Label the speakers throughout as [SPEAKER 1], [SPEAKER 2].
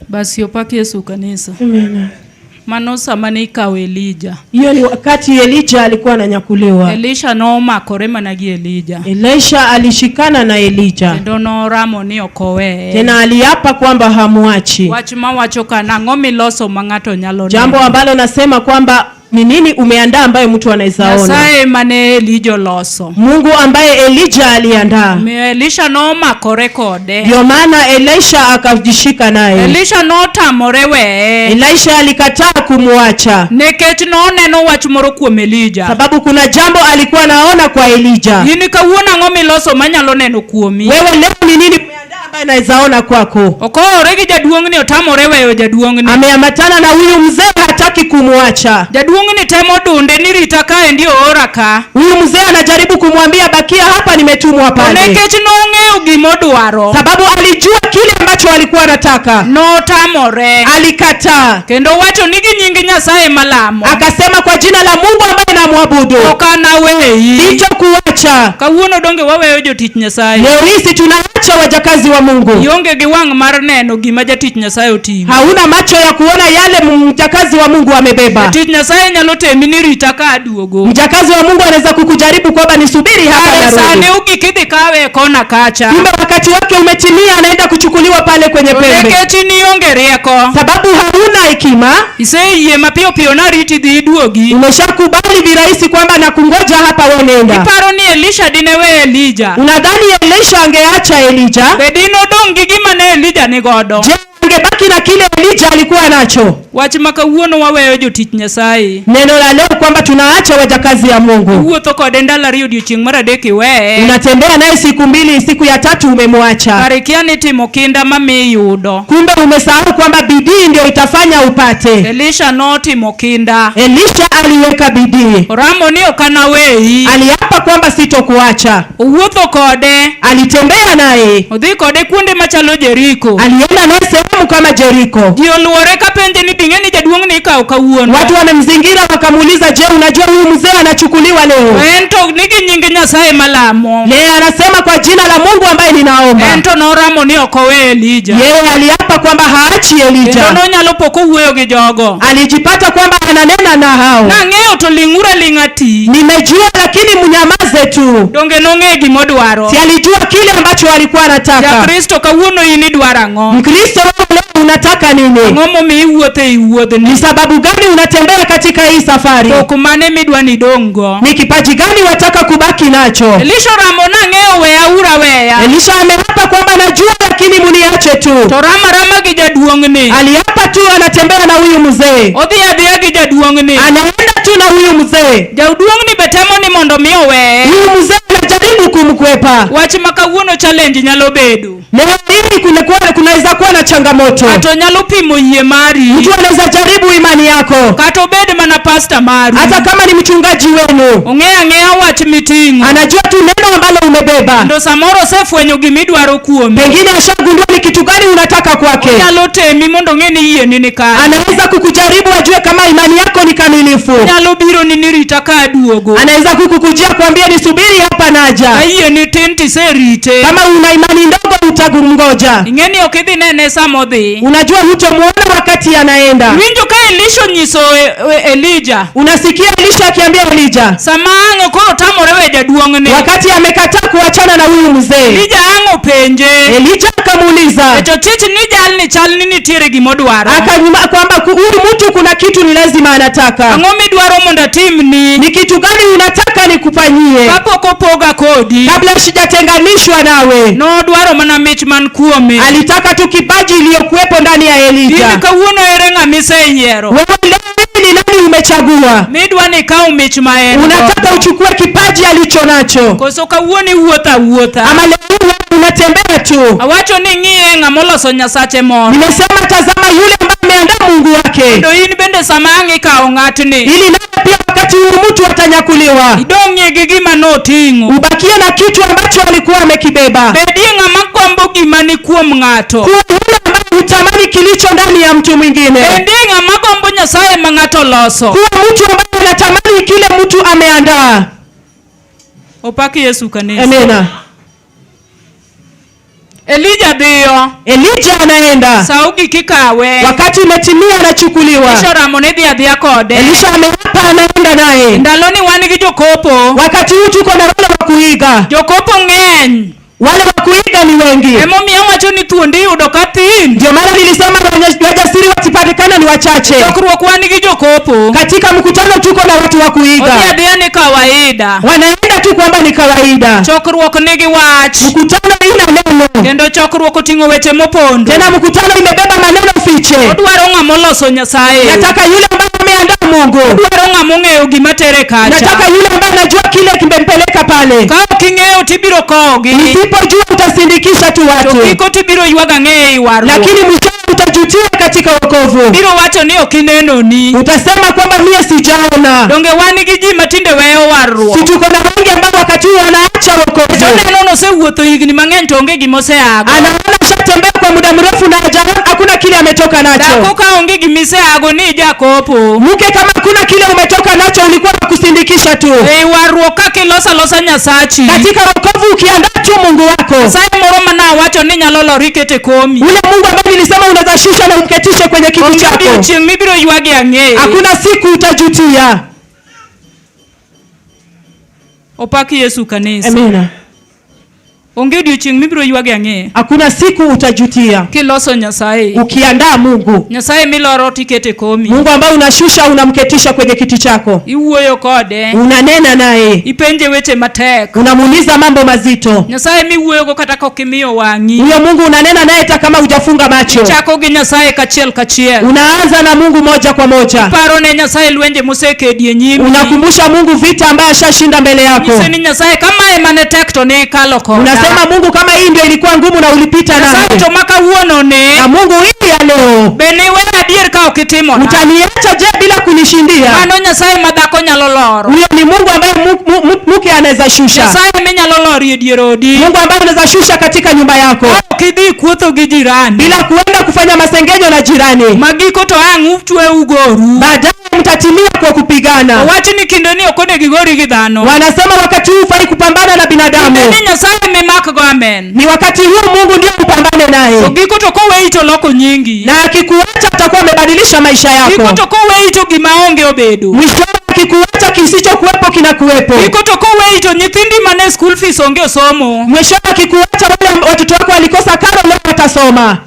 [SPEAKER 1] Basi opak Yesu kanisa.
[SPEAKER 2] Amina.
[SPEAKER 1] Mano sama ne ikawo Elija.
[SPEAKER 2] Hiyo ni wakati Elija alikuwa ananyakuliwa.
[SPEAKER 1] Elisha nomakore mana gi Elija.
[SPEAKER 2] Elisha alishikana na Elija,
[SPEAKER 1] Kendo noramo ni ok oweye.
[SPEAKER 2] tena aliapa kwamba hamwachi.
[SPEAKER 1] Wach mawacho ka nang'o miloso ma ng'ato nyalo
[SPEAKER 2] Jambo
[SPEAKER 1] neno?
[SPEAKER 2] ambalo nasema kwamba ni nini umeandaa ambayo mtu anaweza ona.
[SPEAKER 1] Nyasaye mane Elija oloso.
[SPEAKER 2] Mungu ambaye Elija aliandaa,
[SPEAKER 1] Omiyo Elisha nomakore kode.
[SPEAKER 2] ndio maana Elisha akajishika naye.
[SPEAKER 1] Elisha notamore weye.
[SPEAKER 2] Elisha alikataa kumwacha,
[SPEAKER 1] Nikech noneno wach moro kuom Elija.
[SPEAKER 2] sababu kuna jambo alikuwa anaona kwa Elija.
[SPEAKER 1] In kawuono ang'o miloso manyalo neno kuomi?
[SPEAKER 2] Wewe leo ni nini umeandaa ambaye anaweza ona kwako?
[SPEAKER 1] Okoore gi jaduong'ni otamore weyo jaduong'ni.
[SPEAKER 2] Ameambatana na huyu mzee, hataki kumwacha.
[SPEAKER 1] Jaduong'ni temo dunde ni rita kaendi oora ka.
[SPEAKER 2] Huyu mzee anajaribu kumwambia bakia hapa, nimetumwa
[SPEAKER 1] To
[SPEAKER 2] pale,
[SPEAKER 1] nikech nong'eyo gimodwaro,
[SPEAKER 2] sababu alijua kile ambacho alikuwa anataka.
[SPEAKER 1] notamore.
[SPEAKER 2] Alikataa,
[SPEAKER 1] Kendo wacho ni gi nying Nyasaye malamo.
[SPEAKER 2] akasema kwa jina la Mungu ambaye namwabudu
[SPEAKER 1] Ok anaweyi.
[SPEAKER 2] sitokuacha.
[SPEAKER 1] Kawuono donge waweyo jotich Nyasaye.
[SPEAKER 2] Leo hii si tunaacha wajakazi wa Mungu.
[SPEAKER 1] Ionge gi wang' mar neno gima jatich Nyasaye oting'o.
[SPEAKER 2] Hauna macho ya kuona yale mjakazi wa Mungu amebeba.
[SPEAKER 1] Jatich Nyasaye nyalo temi ni rita ka aduogo.
[SPEAKER 2] Mjakazi wa Mungu anaweza kukujaribu kwamba nisubiri hapa
[SPEAKER 1] Kare
[SPEAKER 2] narudi.
[SPEAKER 1] sane ogik idhi kawe e kona kacha.
[SPEAKER 2] Kumbe wakati wake umetimia, anaenda kuchukuliwa pale kwenye
[SPEAKER 1] To
[SPEAKER 2] pembe,
[SPEAKER 1] nikech in ionge rieko,
[SPEAKER 2] sababu hauna hekima.
[SPEAKER 1] iseyie mapiyo piyo nariti dhi iduogi.
[SPEAKER 2] Umeshakubali virahisi kwamba nakungoja hapa, wewe nenda.
[SPEAKER 1] Iparo ni Elisha dine we Elija.
[SPEAKER 2] Unadhani Elisha angeacha Elija?
[SPEAKER 1] Be dinodong' gi gima ne Elija nigodo?
[SPEAKER 2] Je, angebaki na kile Elija alikuwa nacho?
[SPEAKER 1] Wach ma kawuono waweyo jotich Nyasaye.
[SPEAKER 2] Neno la leo kwamba tunaacha wajakazi ya Mungu.
[SPEAKER 1] Iwuotho kode ndalo ariyo odiochieng' mar adek iweye.
[SPEAKER 2] Unatembea naye siku mbili, siku ya tatu umemwacha.
[SPEAKER 1] Kare ikia ni timo kinda mamiyo iyudo.
[SPEAKER 2] Kumbe umesahau kwamba bidii ndio itafanya upate.
[SPEAKER 1] Elisha notimo kinda.
[SPEAKER 2] Elisha aliweka bidii,
[SPEAKER 1] Oramo ni ok anaweyi.
[SPEAKER 2] aliapa kwamba sitokuacha.
[SPEAKER 1] Owuotho kode.
[SPEAKER 2] Alitembea naye,
[SPEAKER 1] Odhi kode kuonde machalo Jeriko.
[SPEAKER 2] alienda naye sehemu kama Jeriko.
[SPEAKER 1] Ji oluore kapenje ni ding'e ni jaduong' ni ikawo kawuono.
[SPEAKER 2] Watu wamemzingira wakamuuliza, je, unajua huyu mzee anachukuliwa leo?
[SPEAKER 1] En to nigi nying Nyasaye malamo.
[SPEAKER 2] Yeye anasema kwa jina la Mungu ambaye ninaomba.
[SPEAKER 1] En to noramo ni ok owe Elija.
[SPEAKER 2] Yeye aliapa kwamba haachi
[SPEAKER 1] Kendo
[SPEAKER 2] Elija.
[SPEAKER 1] nonyalo po kowuoyo gi jogo.
[SPEAKER 2] Alijipata kwamba ananena na hao,
[SPEAKER 1] Nang'eyo to ling'uru aling'a ti.
[SPEAKER 2] nimejua lakini mnyamaze tu.
[SPEAKER 1] Donge nong'e gimodwaro.
[SPEAKER 2] Si alijua kile ambacho alikuwa anataka.
[SPEAKER 1] Jakristo kawuono in idwaro ang'o?
[SPEAKER 2] Mkristo, wewe leo unataka nini?
[SPEAKER 1] Ang'o momiyo iwuotho ei wuodhni?
[SPEAKER 2] Ni sababu gani unatembea katika hii safari?
[SPEAKER 1] Pok mane midwa ni idong' go?
[SPEAKER 2] Ni kipaji gani wataka kubaki nacho?
[SPEAKER 1] Elisha oramo nang'eyo weya ura weya.
[SPEAKER 2] Elisha ameapa kwamba najua, lakini muniache tu.
[SPEAKER 1] To rama rama gi jaduong'ni.
[SPEAKER 2] Aliapa tu, anatembea na huyu mzee,
[SPEAKER 1] Odhi adhiya gi jaduong'ni.
[SPEAKER 2] anaenda tu na huyu mzee.
[SPEAKER 1] Jaduong'ni be temo ni mondo mi oweye.
[SPEAKER 2] Huyu mzee anajaribu kumkwepa.
[SPEAKER 1] Wach ma kawuono challenge nyalo bedo.
[SPEAKER 2] Leo hii kunaweza kuwa na changamoto.
[SPEAKER 1] Ng'ato nyalo pimo yie mari.
[SPEAKER 2] Mtu anaweza jaribu imani yako,
[SPEAKER 1] Kata obed mana pasta maru.
[SPEAKER 2] hata kama ni mchungaji wenu,
[SPEAKER 1] Ong'eyo ang'eya wach miting'o.
[SPEAKER 2] anajua tu neno ambalo umebeba.
[SPEAKER 1] Kendo samoro osefwenyo gimidwaro kuome.
[SPEAKER 2] Pengine ashagundua ni kitu gani unataka kwake.
[SPEAKER 1] Onyalo temi mondo ong'e ni yieni ni kare.
[SPEAKER 2] Anaweza kukujaribu ajue kama imani yako ni kamilifu.
[SPEAKER 1] Onyalo biro ni nirita ka aduogo.
[SPEAKER 2] Anaweza kukukujia kuambia nisubiri hapa naja.
[SPEAKER 1] Ka yieni tin tiserite.
[SPEAKER 2] Kama una imani ndogo utakumngoja.
[SPEAKER 1] Ing'e ni ok idhi nene sama odhi.
[SPEAKER 2] Unajua hutomuona wakati anaenda.
[SPEAKER 1] Iwinjo ka Elisha onyiso Elija.
[SPEAKER 2] Unasikia Elisha akiambia Elija
[SPEAKER 1] Sama ang' koro tamore we jaduong'ni.
[SPEAKER 2] wakati amekataa kuachana na huyu mzee.
[SPEAKER 1] Elija ang' openje.
[SPEAKER 2] Elija akamuuliza
[SPEAKER 1] To chich ni jalni chal ni nitiere gimodwaro.
[SPEAKER 2] akanyuma kwamba huyu mtu kuna kitu ni lazima anataka.
[SPEAKER 1] Ang'o midwaro mondo atimni?
[SPEAKER 2] Ni kitu gani unataka nikufanyie
[SPEAKER 1] Kapok opoga kodi.
[SPEAKER 2] kabla sijatenganishwa nawe?
[SPEAKER 1] Nodwaro mana mich man kuome.
[SPEAKER 2] Alitaka tu kipaji iliyokuwepo ndani ya
[SPEAKER 1] In
[SPEAKER 2] Elija.
[SPEAKER 1] kawuono ere ng'ama iseyiero?
[SPEAKER 2] Wewe leo hii ni nani umechagua?
[SPEAKER 1] Midwa ni ikaw mich ma en go.
[SPEAKER 2] Unataka uchukue kipaji alicho nacho,
[SPEAKER 1] Koso kawuono iwuotho awuotha?
[SPEAKER 2] ama leo hii wewe unatembea tu?
[SPEAKER 1] Awacho ni ng'iye ng'ama oloso Nyasache moro.
[SPEAKER 2] Nimesema tazama yule ambaye ameandaa Mungu wake,
[SPEAKER 1] Kendo in bende sama ang' ikawo ng'atni,
[SPEAKER 2] ili naye pia wakati huu mtu atanyakuliwa,
[SPEAKER 1] idong'ie gi gima noting'o.
[SPEAKER 2] ubakie na kitu ambacho alikuwa amekibeba.
[SPEAKER 1] Bedie ng'ama gombo gima ni kuom ng'ato.
[SPEAKER 2] Kuwa yule ambaye hutamani kilicho ndani ya mtu mwingine,
[SPEAKER 1] Bedie ng'ama gombo Nyasaye ma ng'ato oloso.
[SPEAKER 2] kuwa mtu ambaye anatamani kile mtu ameandaa.
[SPEAKER 1] Opak Yesu kanisa.
[SPEAKER 2] Amina.
[SPEAKER 1] Elija dhiyo.
[SPEAKER 2] Elija anaenda,
[SPEAKER 1] Sa ogik ikawe.
[SPEAKER 2] Wakati umetimia anachukuliwa.
[SPEAKER 1] Elisha oramo ni dhi adhiya kode.
[SPEAKER 2] Elisha ameapa, anaenda naye.
[SPEAKER 1] Ndaloni wan gi jokopo.
[SPEAKER 2] Wakati huu tuko na wale wa kuiga,
[SPEAKER 1] Jokopo ng'eny.
[SPEAKER 2] Wale wa kuiga ni wengi.
[SPEAKER 1] Emomiyo awacho ni thuondi iyudo ka thin.
[SPEAKER 2] Ndio maana nilisema wajasiri wakipatikana ni wachache.
[SPEAKER 1] Chokruok wan gi jokopo.
[SPEAKER 2] Katika mkutano tuko na watu wa
[SPEAKER 1] Odhi
[SPEAKER 2] kuiga,
[SPEAKER 1] adhiya ni kawaida.
[SPEAKER 2] Wanaenda tu kwamba ni kawaida.
[SPEAKER 1] Chokruok nigi wach.
[SPEAKER 2] Mkutano ina neno,
[SPEAKER 1] Kendo chokruok oting'o weche mopondo.
[SPEAKER 2] Tena mkutano imebeba maneno fiche.
[SPEAKER 1] Odwaro ng'ama oloso Nyasaye.
[SPEAKER 2] Nataka yule ambaye ameandaa Mungu,
[SPEAKER 1] Odwaro ng'ama ong'eyo gima tere kacha.
[SPEAKER 2] Nataka yule ambaye anajua kile kimempeleka pale.
[SPEAKER 1] Ka ok ing'eyo tibiro kowogi.
[SPEAKER 2] Usipojua utasindikisha tu
[SPEAKER 1] To
[SPEAKER 2] watu,
[SPEAKER 1] giko tibiro ywago ang'e ei warruok.
[SPEAKER 2] Lakini mwishowe utajutia katika wokovu.
[SPEAKER 1] Biro wacho ni ok inenoni.
[SPEAKER 2] Utasema kwamba mie sijaona.
[SPEAKER 1] Donge wan gi ji matinde weyo warruok.
[SPEAKER 2] Si tuko na wengi ambao wakati huu wanaacha wokovu.
[SPEAKER 1] Oneno nosewuotho higni mang'eny to onge gima oseago.
[SPEAKER 2] Anaona ashatembea kwa muda mrefu na hajaona hakuna kile ametoka
[SPEAKER 1] Dhako
[SPEAKER 2] nacho.
[SPEAKER 1] ka onge gima iseago ni ijakopo.
[SPEAKER 2] Mke kama hakuna kile umetoka nacho, ulikuwa wa kusindikisha tu.
[SPEAKER 1] Ei warruok kaka iloso alosa Nyasachi.
[SPEAKER 2] Katika wokovu ukiandaa tu Mungu wako,
[SPEAKER 1] Nyasaye moro mana awacho ni nyalo lori kete komi.
[SPEAKER 2] ule Mungu ambaye nilisema unaweza shusha na umketishe kwenye kiti
[SPEAKER 1] Onge
[SPEAKER 2] chako,
[SPEAKER 1] odiochieng' mibiro ywagi ang'e.
[SPEAKER 2] Hakuna siku utajutia.
[SPEAKER 1] Opak Yesu kanisa.
[SPEAKER 2] Amina.
[SPEAKER 1] Onge odiochieng' mibiro ywagi ang'e.
[SPEAKER 2] Hakuna siku utajutia
[SPEAKER 1] Kiloso Nyasaye.
[SPEAKER 2] ukiandaa Mungu,
[SPEAKER 1] Nyasaye miloro tikete komi.
[SPEAKER 2] Mungu ambaye unashusha unamketisha kwenye kiti chako,
[SPEAKER 1] Iwuoyo kode.
[SPEAKER 2] unanena naye,
[SPEAKER 1] Ipenje weche matek.
[SPEAKER 2] unamuuliza mambo mazito.
[SPEAKER 1] Nyasaye miwuoyogo kata ka ok imiyo wang'i.
[SPEAKER 2] Huyo Mungu unanena naye hata kama hujafunga macho.
[SPEAKER 1] Ichako gi Nyasaye kachiel kachiel.
[SPEAKER 2] Unaanza na Mungu moja kwa moja,
[SPEAKER 1] Iparo ne Nyasaye lwenje mosekedi e nyimi.
[SPEAKER 2] unakumbusha Mungu vita ambaye ashashinda mbele yako.
[SPEAKER 1] Nyise ni Nyasaye kama ema ne tek to ne ikalo koda.
[SPEAKER 2] Unasema Mungu, kama hii ndio ilikuwa ngumu na ulipita
[SPEAKER 1] Nyasaye
[SPEAKER 2] nayo,
[SPEAKER 1] to ma kawuono ni
[SPEAKER 2] na Mungu hii ya leo
[SPEAKER 1] be niweyo adier ka ok itimona.
[SPEAKER 2] utaniacha je bila kunishindia?
[SPEAKER 1] Mano Nyasaye ma dhako nyalo loro.
[SPEAKER 2] Huyo ni Mungu ambaye mke anaweza shusha,
[SPEAKER 1] Nyasaye minyalo lori e dier odi.
[SPEAKER 2] Mungu ambaye anaweza shusha katika nyumba yako
[SPEAKER 1] Ka ok idhi kuotho gi jirani.
[SPEAKER 2] bila kuenda kufanya masengenyo na jirani.
[SPEAKER 1] Magiko to ang' uchwe ugoru.
[SPEAKER 2] Baadaye mtatimia kwa kupigana.
[SPEAKER 1] Owach ni kinde ni ok onego igori gi dhano.
[SPEAKER 2] Wanasema wakati huu hufai kupambana na binadamu.
[SPEAKER 1] Kinde ni Nyasaye mimakgo amen.
[SPEAKER 2] Ni wakati huu Mungu ndiye upambane naye.
[SPEAKER 1] To giko to koweyi to loko nyingi.
[SPEAKER 2] Na akikuacha atakuwa amebadilisha maisha
[SPEAKER 1] Giko
[SPEAKER 2] yako.
[SPEAKER 1] to koweyi to gima onge obedo.
[SPEAKER 2] Mwishowe akikuacha kisichokuwepo kinakuwepo.
[SPEAKER 1] Giko to koweyi to nyithindi mane school fees onge osomo.
[SPEAKER 2] Mwishowe akikuacha wale watoto wako walikosa karo leo watasoma.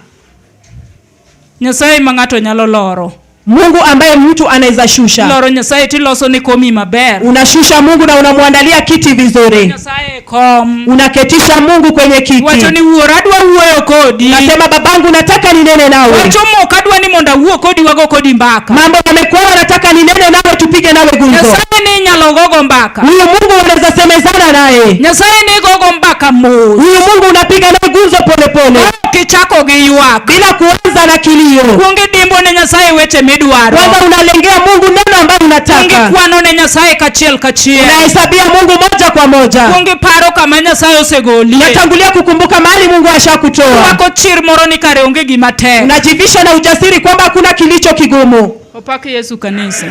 [SPEAKER 1] Nyasaye ma ng'ato nyalo loro.
[SPEAKER 2] Mungu ambaye mtu anaweza shusha.
[SPEAKER 1] Loro Nyasaye tiloso ni komi maber.
[SPEAKER 2] Unashusha Mungu na unamwandalia kiti vizuri.
[SPEAKER 1] Nyasaye kom.
[SPEAKER 2] Unaketisha Mungu kwenye kiti.
[SPEAKER 1] Wacho ni wuoro adwa wuoyo kodi.
[SPEAKER 2] Unasema babangu nataka ninene nawe.
[SPEAKER 1] Wacho mok adwa ni mondo awuo kodi wago kodi mbaka.
[SPEAKER 2] Mambo yamekuwa nataka ninene nawe tupige nawe gumzo.
[SPEAKER 1] Nyasaye ni inyalo gogo mbaka.
[SPEAKER 2] Huyu Mungu unaweza semezana naye.
[SPEAKER 1] Nyasaye ni gogo mbaka mos.
[SPEAKER 2] Huyu Mungu unapiga naye gumzo pole pole.
[SPEAKER 1] Kichako gi ywak.
[SPEAKER 2] Bila kuanza na kilio.
[SPEAKER 1] Kuonge dimbo ne Nyasaye weche midwaro.
[SPEAKER 2] Kwanza unalengea Mungu neno ambayo unataka.
[SPEAKER 1] Kuonge kwano ne Nyasaye kachiel kachiel.
[SPEAKER 2] Unahesabia Mungu moja kwa moja.
[SPEAKER 1] Kuonge paro kama Nyasaye osegolie.
[SPEAKER 2] Unatangulia kukumbuka mahali Mungu ashakutoa.
[SPEAKER 1] Wako chir moro ni kare onge gima tek.
[SPEAKER 2] Unajivisha na ujasiri kwamba hakuna kilicho kigumu.
[SPEAKER 1] Opak Yesu kanisa.